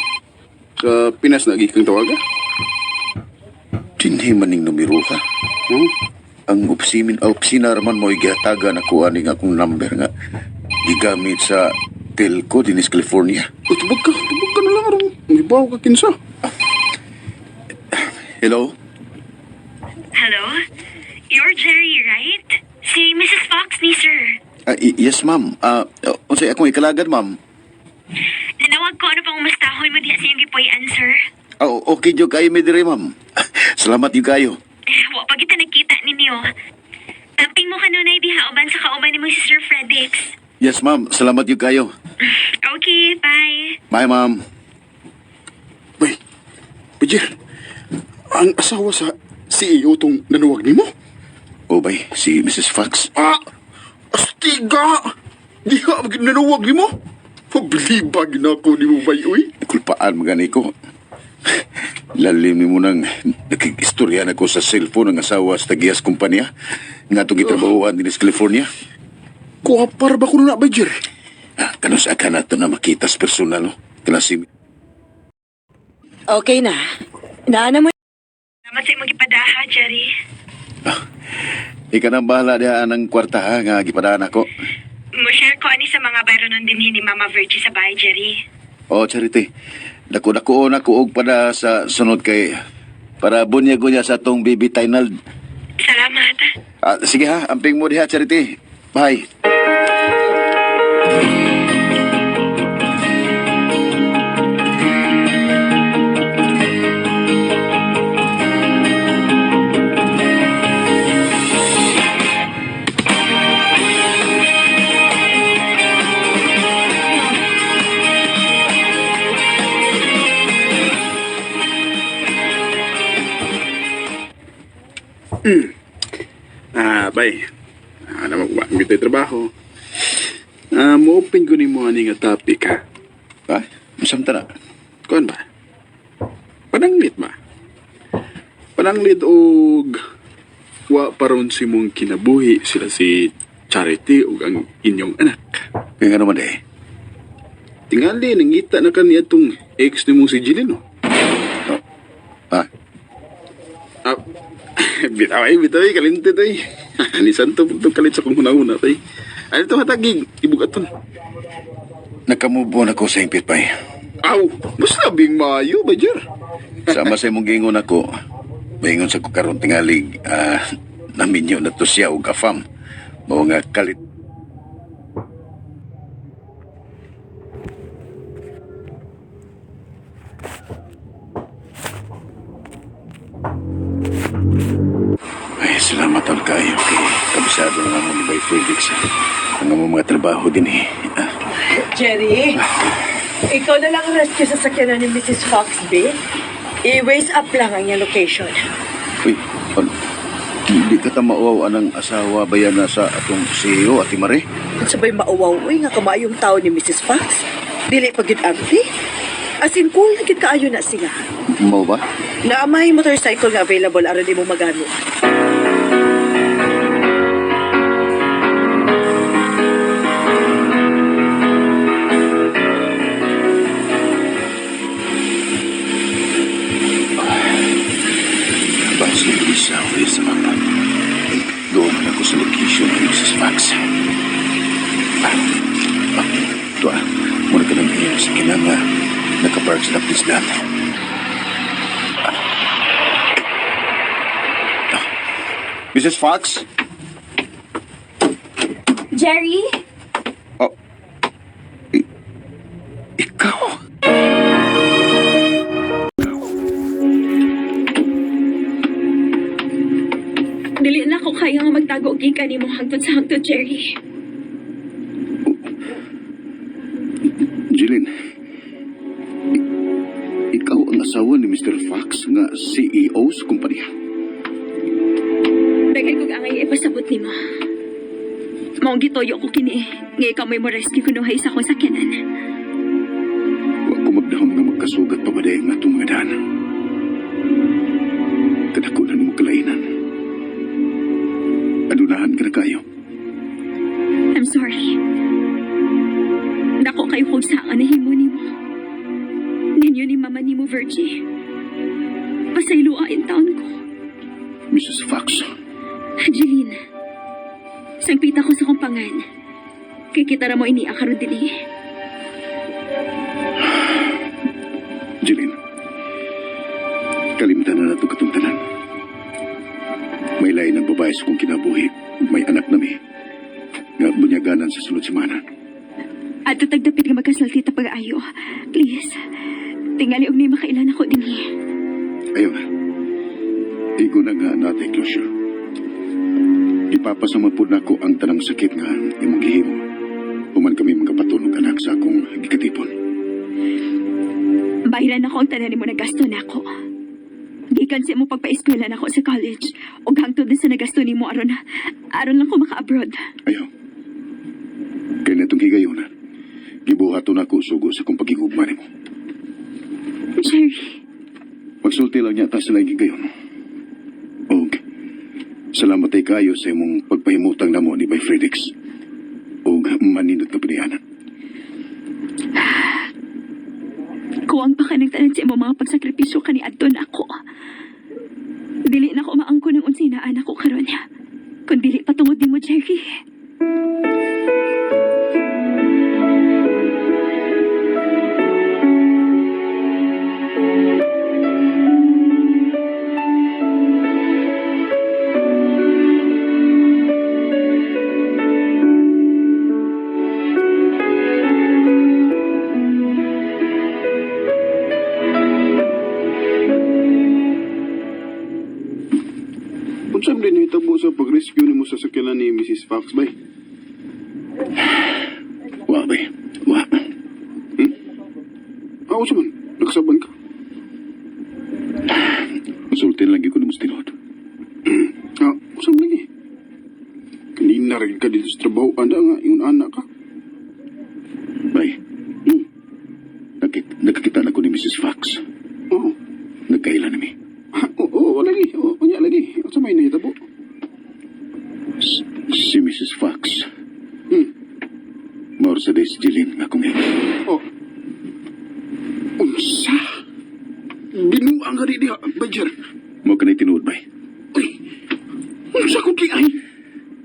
Sa Pinas na gikang tawaga. Dinhi maning numero ka. Hmm? Ang opisina, opisina raman mo gihatagan ako aning akong number nga gigamit sa telco dinis California. Uy, tubag ka. Tubag ka na lang aron. May bawo ka kinsa. Hello? Hello? You're Jerry, right? Si Mrs. Fox ni sir. Yes ma'am. Unsay akong ikalagad ma'am? Nanawag ko ano pang umastahon mo diha sa iyong gipuy-an, sir. Oh, okay jud kayo mi diri ma'am. Salamat jud kayo. Wa pa kita nagkita ninyo. Tamping mo kanunay diha uban sa kauban nimo si Sir Fredix. Yes ma'am, salamat jud kayo. Okay, bye. Bye ma'am. Bay, Pijer, ang asawa sa CEO tong nanuwag nimo? Oh bay, si Mrs. Fox. Ah! Astiga! Diha nanuwag nimo? Pabilibag na ako nimo bay, uy. Kulpaan magani ko. Lalim ni mo nang nakikistorya na ko sa cellphone ng asawa sa Tagias Kumpanya nga itong gitrabahoan din sa California. Kuwapar ba ko na bay, Jer? Ah, kanus ka na ito na makita sa personal, no? Kana si Okay na. Naana mo Salamat sa imong gipadaha, Jerry. Ika nang bahala diha ng kwarta ha, nga gipadaan ako. Mo-share ko ani sa mga bayronon dinhi ni Mama Virgie sa bahay, Jerry. Oh, Charity. Dako-dako na ko og pada sa sunod kay para bunyago niya sa atong baby Tynald. Salamat. Ah, sige ha, amping mo diha, Charity. Bye. Ah, bay. Ah, na magwa kita trabaho. Ah, mo-open ko nimo ani nga topic ha. Ha? Masam ta na. Kuan ba? Pananglit ba? Pananglit og wa paron si mong kinabuhi sila si Charity ug ang inyong anak. Kaya nga naman eh. Tingali nangita na kaniya tong ex nimong si Jeline, no? Ha? Ah, bitaw ay, bitaw ay, kalinti tay. Ni Santo punto kalit sa kong hunahuna tay. Ano to hatagig, ibugaton. Nakamove on ako sa impit, bay. Aw, mas labing maayo ba, Jer? Sama sa imong giingon ako, maingon sa ko karon tingalig, naminyo na to siya og afam. Mao nga kalit. Ay, salamat tol kayo kay kabisado na mo ni Bay Felix. Ang among mga trabaho din eh. Ah, Jerry, ikaw na lang ang rescue sa sakyanan ni Mrs. Fox, B. I-waste up lang ang iyang location. Uy, ano? Hindi ka ta mauaw anang asawa ba yan na sa atong CEO, Ate Marie? Sabay mauwaw, uy, nga kamaayong tao ni Mrs. Fox. Dili pa gid arte. As in, cool na gid kaayo na siya. Mao ba? Na may motorcycle nga available aron nimo magamit. Basta isa uli sa mapa. Doon na ako sa location ni Mrs. Fox. Ah, ah, ito ah. Muna ka nang iyan sa kinanga. Nakapark sa lapis daan. Ah. Ah. Mrs. Fox? Jerry? Oh. Ikaw? Dili na ko kaya nga magtago gikan nimo hangtod sa hangtod, Jerry. Jeline, ikaw ang asawa ni Mr. Fox nga CEO sa kumpanya. Daghan kog angay ipasabot nimo. Maong gituyo ko kini nga ikaw may mo rescue kunuhay sa akong sakyanan. Wa ko magdahom nga magkasugat pa ba dahil nga itong mga daan. Kadako na nimo kalainan. Adunahan ka na kayo. I'm sorry. Dako kayo kog sa nahimo nimo. Ninyo ni mama nimo, Virgie. Pasayloa in taon ko. Mrs. Fox, Jeline, sangpita ko sa kumpangan. Kay kita ra mo ini karon dinhi. Jeline, kalimtan na nato katong tanan. May lain ang babae sa kong kinabuhi ug may anak nami. Nga bunyaganan sa sulod semana. Adto tagdapit nga magkasalti ta pag-ayo. Please. Tingali og ni makailan ako dinhi. Ayaw na. Igo na nga natay closure. Ipapasama po na ko ang tanang sakit nga imong gihimo. Human kami mga patunog anak sa akong gikatipon. Bahiran ako ang tanan nimo nagasto nako. Gikan sa imo pagpa-eskwela nako sa college ug hangtod na sa nagasto nimo aron aron lang ko maka-abroad. Ayaw. Kaya na itong higayon Gibuhaton ako sugo sa kong pagigugma nimo. Jerry, Magsulti lang niya ta sa laing higayon. Og salamat ay kayo sa imong pagpahimutang namo ni Bay Fredix. Og manindot ka pinayanan. Kuwang pa ka ng tanan sa imong mga pagsakripisyo kaniadto nako. Dili na ko maangko ng unsay naa nako karon. Kun dili pa tungod nimo, Jerry. Unsa man din nahitabo sa pag-rescue nimo sa sakyanan ni Mrs. Fox bay? Wa bay. Wa. Ah, unsa man? Nagsaban ka? Sulti lang gyud ko nimo sa tinuod. day si Jeline nga akong ex. Oh. Unsa? Binuang ka di diha, Bajer. Mo kanay tinuod bay. Uy, unsa ko di ay?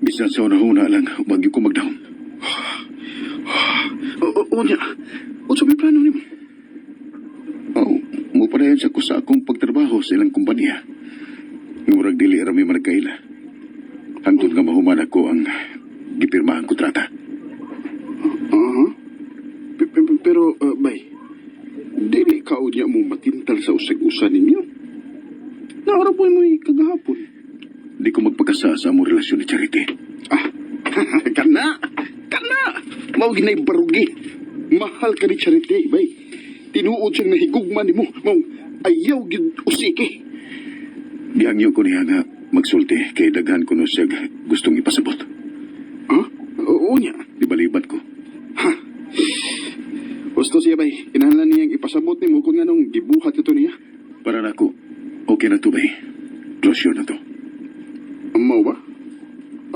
Bisan sa una-una lang, wag ko magdahom. O, niya. Unsa may plano nimo? Oh, mo padayon sa ko sa akong pagtrabaho sa ilang kumpanya. Murag dili ra mi managkaila. Hangtod nga mahuman ako ang gipirmahang kontrata. Aha. Pero, bay, dili ka unya mo matintal sa usag-usa ninyo. Naara po mo kagahapon. Di ko magpakasa sa among relasyon ni Charity. Ah, kana! Kana! Mao ginay barugi. Mahal ka ni Charity, bay. Tinuod siyang nahigugma nimo. Mao ayaw gid usiki. Gihangyo ko niya nga magsulti kay daghan ko no siya gustong ipasabot. Ha? Oo niya. Ibalibat ko. Ha? Gusto siya, bay. Kinahanglan niyang ipasabot nimo kung anong gibuhat ito niya. Para nako, okay na to bay. Closure na to. Mao ba?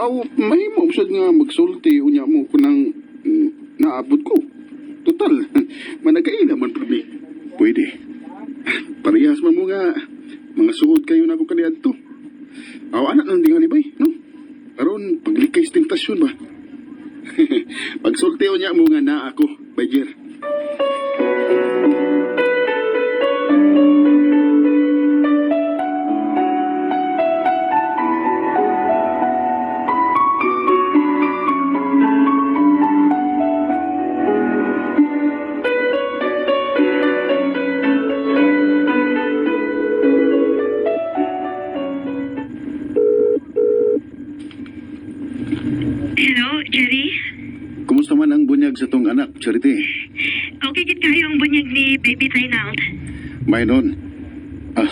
Aw, mahimo sad nga magsulti unya mo kunang naabot ko. Total, managaila man pud mi. Pwede. Parehas man mo nga mga suod kayo na ako kaniadto. Aw, anak nang dingali bay, no? Aron paglikay sa tentasyon ba? Pagsulti unya mo nga naa ako, Bayjer. Hello, Jerry? Kumusta man ang bunyag sa tong anak, Charity? Okay gid kayo ang bunyag ni Baby Reynald. May nun. Ah,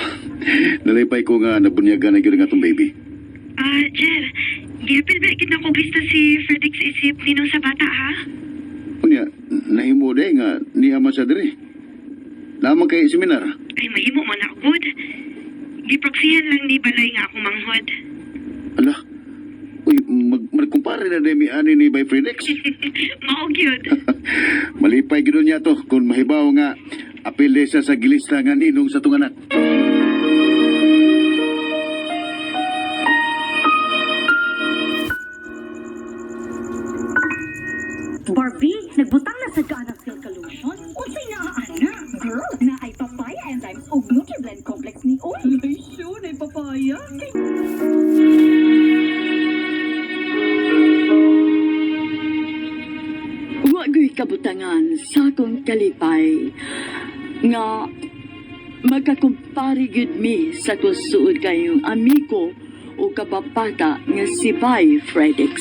nalipay ko nga nabunyagan na gyud ang atong baby. Ah, Jer, giapil ba gid na ko lista si Fredix isip ninong sa bata ha? Unya, nahimo day nga niya man sa diri. Lamang kay seminar. Ay mahimo man ako good. Giproksihan lang ni Balay nga akong manghod. Ala, uy, magkumpare na day mi ani ni Bay Felix. Mao gyud. Malipay gyud niya to kung mahibaw nga apil day siya sa gilista nga ninong sa tong anak. Barbie, nagbutang na sa kaanang silka lotion. Unsay naa ana? Girl, na ay papaya enzymes ug Nutriblend complex ni Oy. Lotion ay papaya. Wa gyud kabutangan sa akong kalipay nga magkakumpare gyud mi sa kusuod kayong amigo o kabapata nga si Bay Fredix.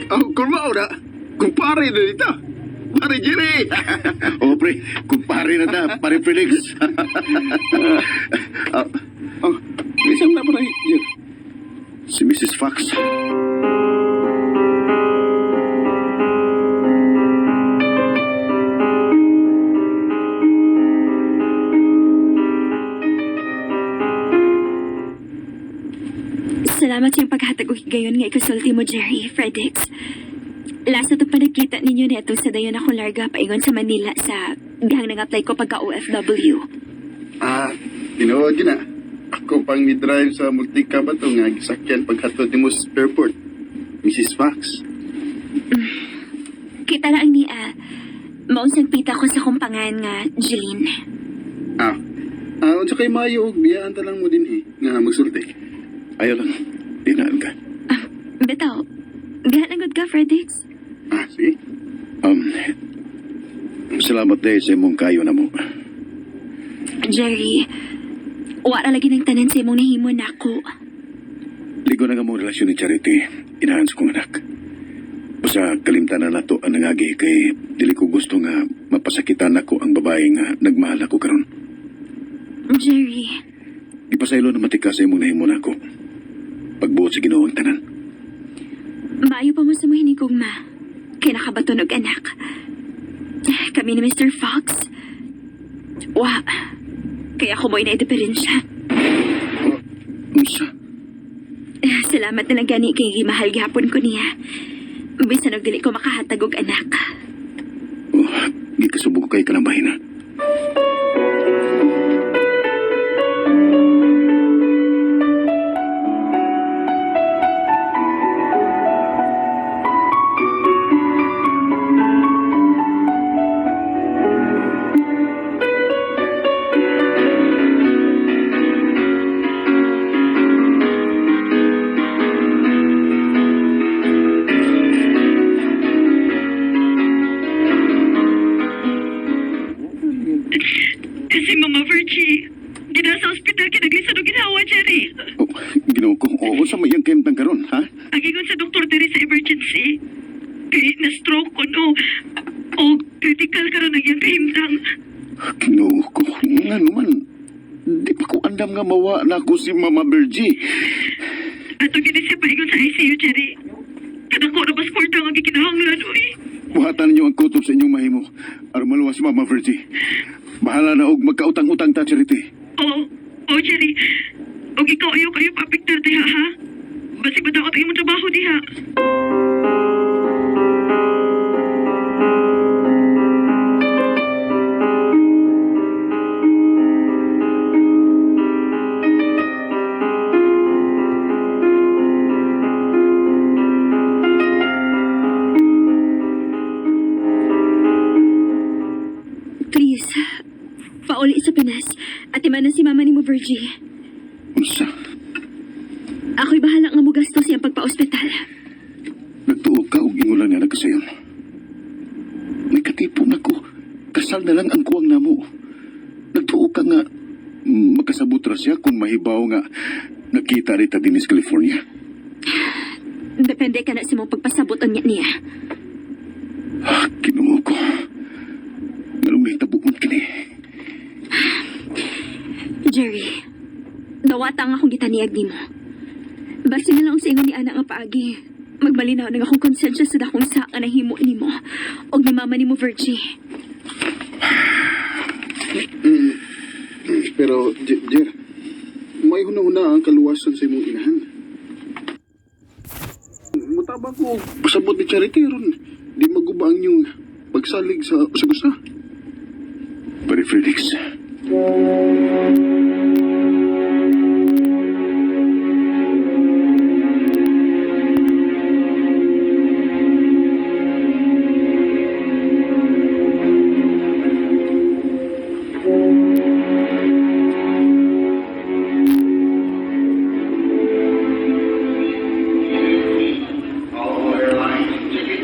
Oh, kung mao na, kumpare na dito. Pare Jerry! O pre, kumpare na ta, pare Felix. Ah, Oh, isang na pare, Jer. si Mrs. Fox. Salamat sa iyong paghatag og higayon nga ikasulti mo, Jerry, Fredix. Last na to pa nagkita ninyo neto sa dayon ako larga paingon sa Manila sa gihang nang-apply ko pagka OFW. Ah, tinuod yun na. Ako pang ni-drive sa multicab ato nga gisakyan paghatod nimo sa airport. Mrs. Fox. Kita na ang niya. Maunsang pita ko sa kumpangan nga Jeline. Ah, ah unsa kay maayo og biyaan ta lang mo din eh nga magsulti. Ayaw lang, dinaan ka. Bitaw, gahan ka, Fredix. Ah, sige. Salamat day sa imong kayo na mo. Jerry, wala lagi ng tanan sa imong nahimo nako. Ligo na nga mong relasyon ni Charity. Inahan sa kong anak. Basta kalimtan na nato ang nangagi kay dili ko gusto nga mapasakitan ako ang babae nga nagmahal ako karon. Jerry, Ipasaylo na matika sa imong nahimo nako. Pagbuot sa Ginoo ang tanan. maayo pa mo sa mga hinigugma. Kay nakabaton og anak. Kami ni Mr. Fox. Wa. Kaya ako mo'y naidipirensya. Unsa? Eh, salamat na lang gani kay gimahal gihapon ko niya. Bisan og dili ko makahatag og anak. Oh, gikasubog ko kay kanang bahina. Kasi Mama Virgie, gina sa ospital kinaglisod og ginhawa, Jerry. Oh, Ginoo ko, oo, sa mayang kahimtang karon, ha? Ang ingon sa doktor diri sa emergency. Kay na-stroke ko no. O critical karon ang iyang kahimtang. Ginoo ko, nga naman. Di pa ko andam nga mawa na ako si Mama Virgie. Ato gini siya paingon sa ICU, Jerry. Kadako na bas kwarta ang gikinahanglan, uy. Buhatan ninyo ang kutob sa inyong mahimo. Aron maluwas si Mama Virgie. Bahala na og magkautang-utang ta, Charity. Oo, oh, Jerry. Og ikaw ayaw kayo paapektar diha, ha? Basig ba dapat ang imong trabaho diha? Please, pauli sa Pinas. At imanan si mama ni mo, Virgie. Unsa? Ako'y bahala nga mo gastos siyang pagpa-ospital. Nagtuo ka og ingulan nga nagkasayon. May katipon ako. Kasal na lang ang kuwang namo. Nagtuo ka nga makasabot ra siya kung mahibaw nga nakita rita dinis California. Depende ka na sa mong pagpasabot unya niya. Ah, Ginoo ko. Nganong nahitabo man kini? Jerry, dawata ang akong gitaniyag nimo. Basta na lang sa ingon ni Ana nga paagi. Magmalinaw nang akong konsensya sa dakong sa nga nahimo nimo og ni mama nimo Virgie. Pero, Jer, may huna-huna ang kaluwasan sa imong inahan. Mutabang ko, pasabot ni Charity ron. Di maguba ang inyong pagsalig sa usa. Pare Felix.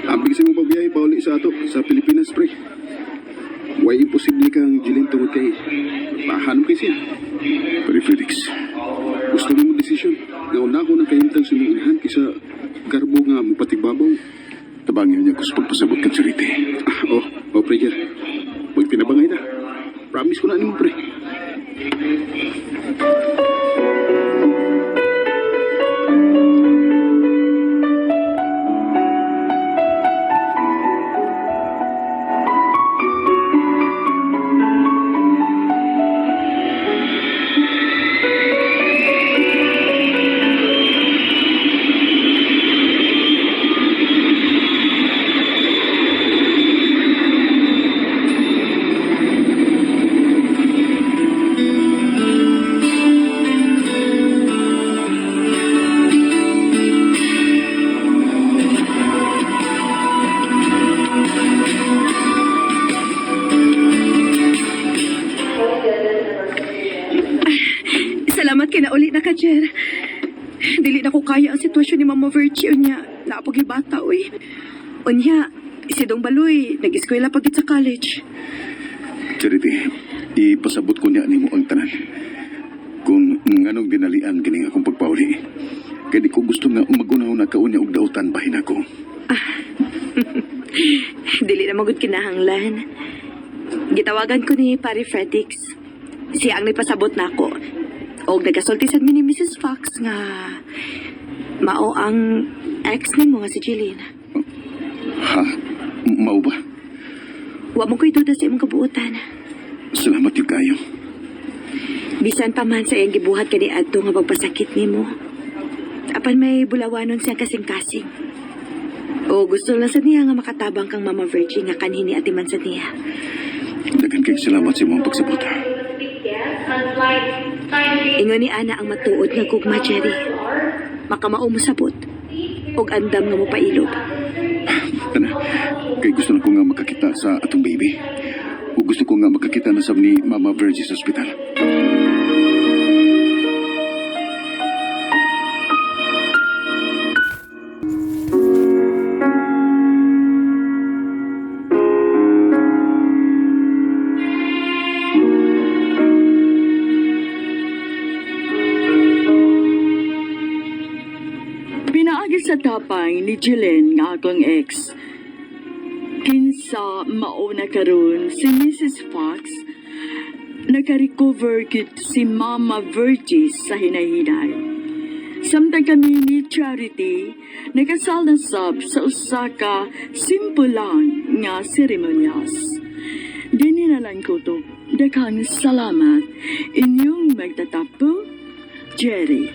Ambig sa imong pagbiyahe pauli sa ato sa Pilipinas, pre. Way imposible kang Jilin tungod kay Pahanam kay siya. Pare Felix. Gusto mo desisyon. Nga una ko nang kahimtang sa imong inahan kaysa garbo nga mupatigbabaw. Tabangin niya ko sa pagpasabot kang Charity. Ah, oh, oh, pre, Jer. Huwag tinabangay ta. Promise ko na nimo, pre. Salamat kay nauli na ka, Jer. Dili na ko kaya ang sitwasyon ni Mama Virgie unya. Naapog bata, uy. Unya, si Dong Baloy, nag-eskwela pagit sa college. Charity, ipasabot ko niya nimo ang tanan. Kung nganong dinalian kini akong pagpauli. Kay di ko gusto nga magunaw na kaunya og dautan bahin ako. Dili na magud kinahanglan. Gitawagan ko ni Pare Fredix. Siya ang nagpasabot nako. Og nagasulti sad mi ni Mrs. Fox nga mao ang ex nimo nga si Jeline. Ha? Mao ba? Wa mo ko'y duda sa imong kabuotan. Salamat yung kayo. Bisan pa man sa iyang gibuhat kani adto nga pagpasakit nimo. Apan may bulawanon siyang kasing-kasing. O gusto lang sa niya nga makatabang kang Mama Virgie nga kanhi ni atiman sa niya. Daghan kay salamat sa imong pagsabot. Ingon ni Ana ang matuod nga gugma, Jerry. Makamao mo sabot. Og andam nga mo pailob. Kana, kay gusto na ko nga makakita sa atong baby. O gusto ko nga makakita na sab ni Mama Virgie sa ospital. Pinaagi sa tapang ni Jillian nga akong ex. Kinsa mauna karon si Mrs. Fox, nakarecover gid si Mama Virgie sa hinahinay. Samtang kami ni Charity, nakasal na sab sa usa ka simple lang nga seremonyas. Dini na lang ko to. Daghang salamat. Inyong magtatapo, Jerry.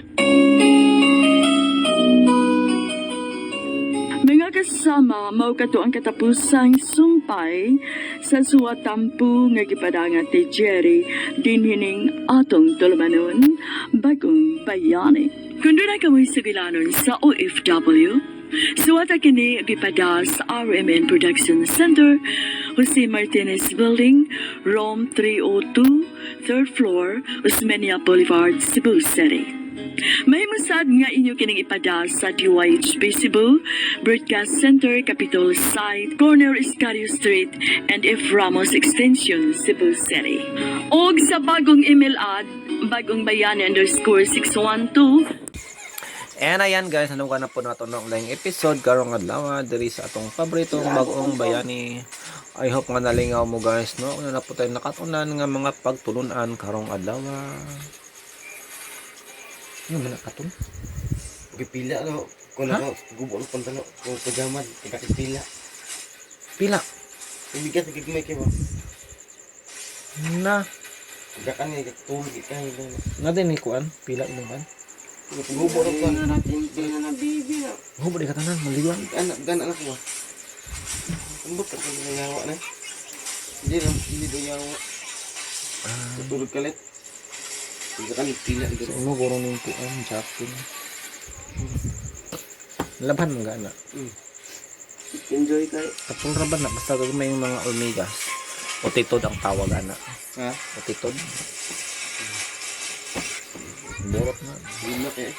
Mga kasama, mao kato ang katapusang sumpay sa suwatampo nga gipadangat ni Jerry dinhining atong tulumanon, bagong bayani. Kung doon na kamoy sugilanon sa OFW, suwata kini gipada sa RMN Production Center, Jose Martinez Building, Room 302, third floor, Osmeña Boulevard, Cebu City. May musad nga inyo kining ipada sa DYHB Cebu, Broadcast Center, Capitol Site, Corner Escario Street, and F. Ramos Extension, Cebu City. Og sa bagong email ad, bagongbayani_612, And ayan guys, ano ka na po nato ng laing episode karong adlaw diri sa atong paboritong bagong bayani. I hope nga nalingaw mo guys, no? Una na po tayo nakatunan nga mga pagtulunan karong adlaw. Ano man katun? Gipila no. Kung ako, gubo ang pantalo, kung pajaman, pagkakipila. Pila. Ibigat, nagigmay kayo ba? Na Pagkakan nga, katulog kayo ba? na din ni kuan, pila imong kan. Gubo ang pan. Hubo di katanan maliguan. Anak, gana anak ko ba? Ambot ka kung yawa na. Hindi lang, hindi daw yawa. Tutulog kalit. Pagkakan, pila. So imo guro ning kuan jacket. Laban mo gana. Enjoy tayo. Katong ra ba na basta gagmay yung mga omegas. Otitod ang tawag ana. Ha? Otitod. Borot na. Hindi na kayo.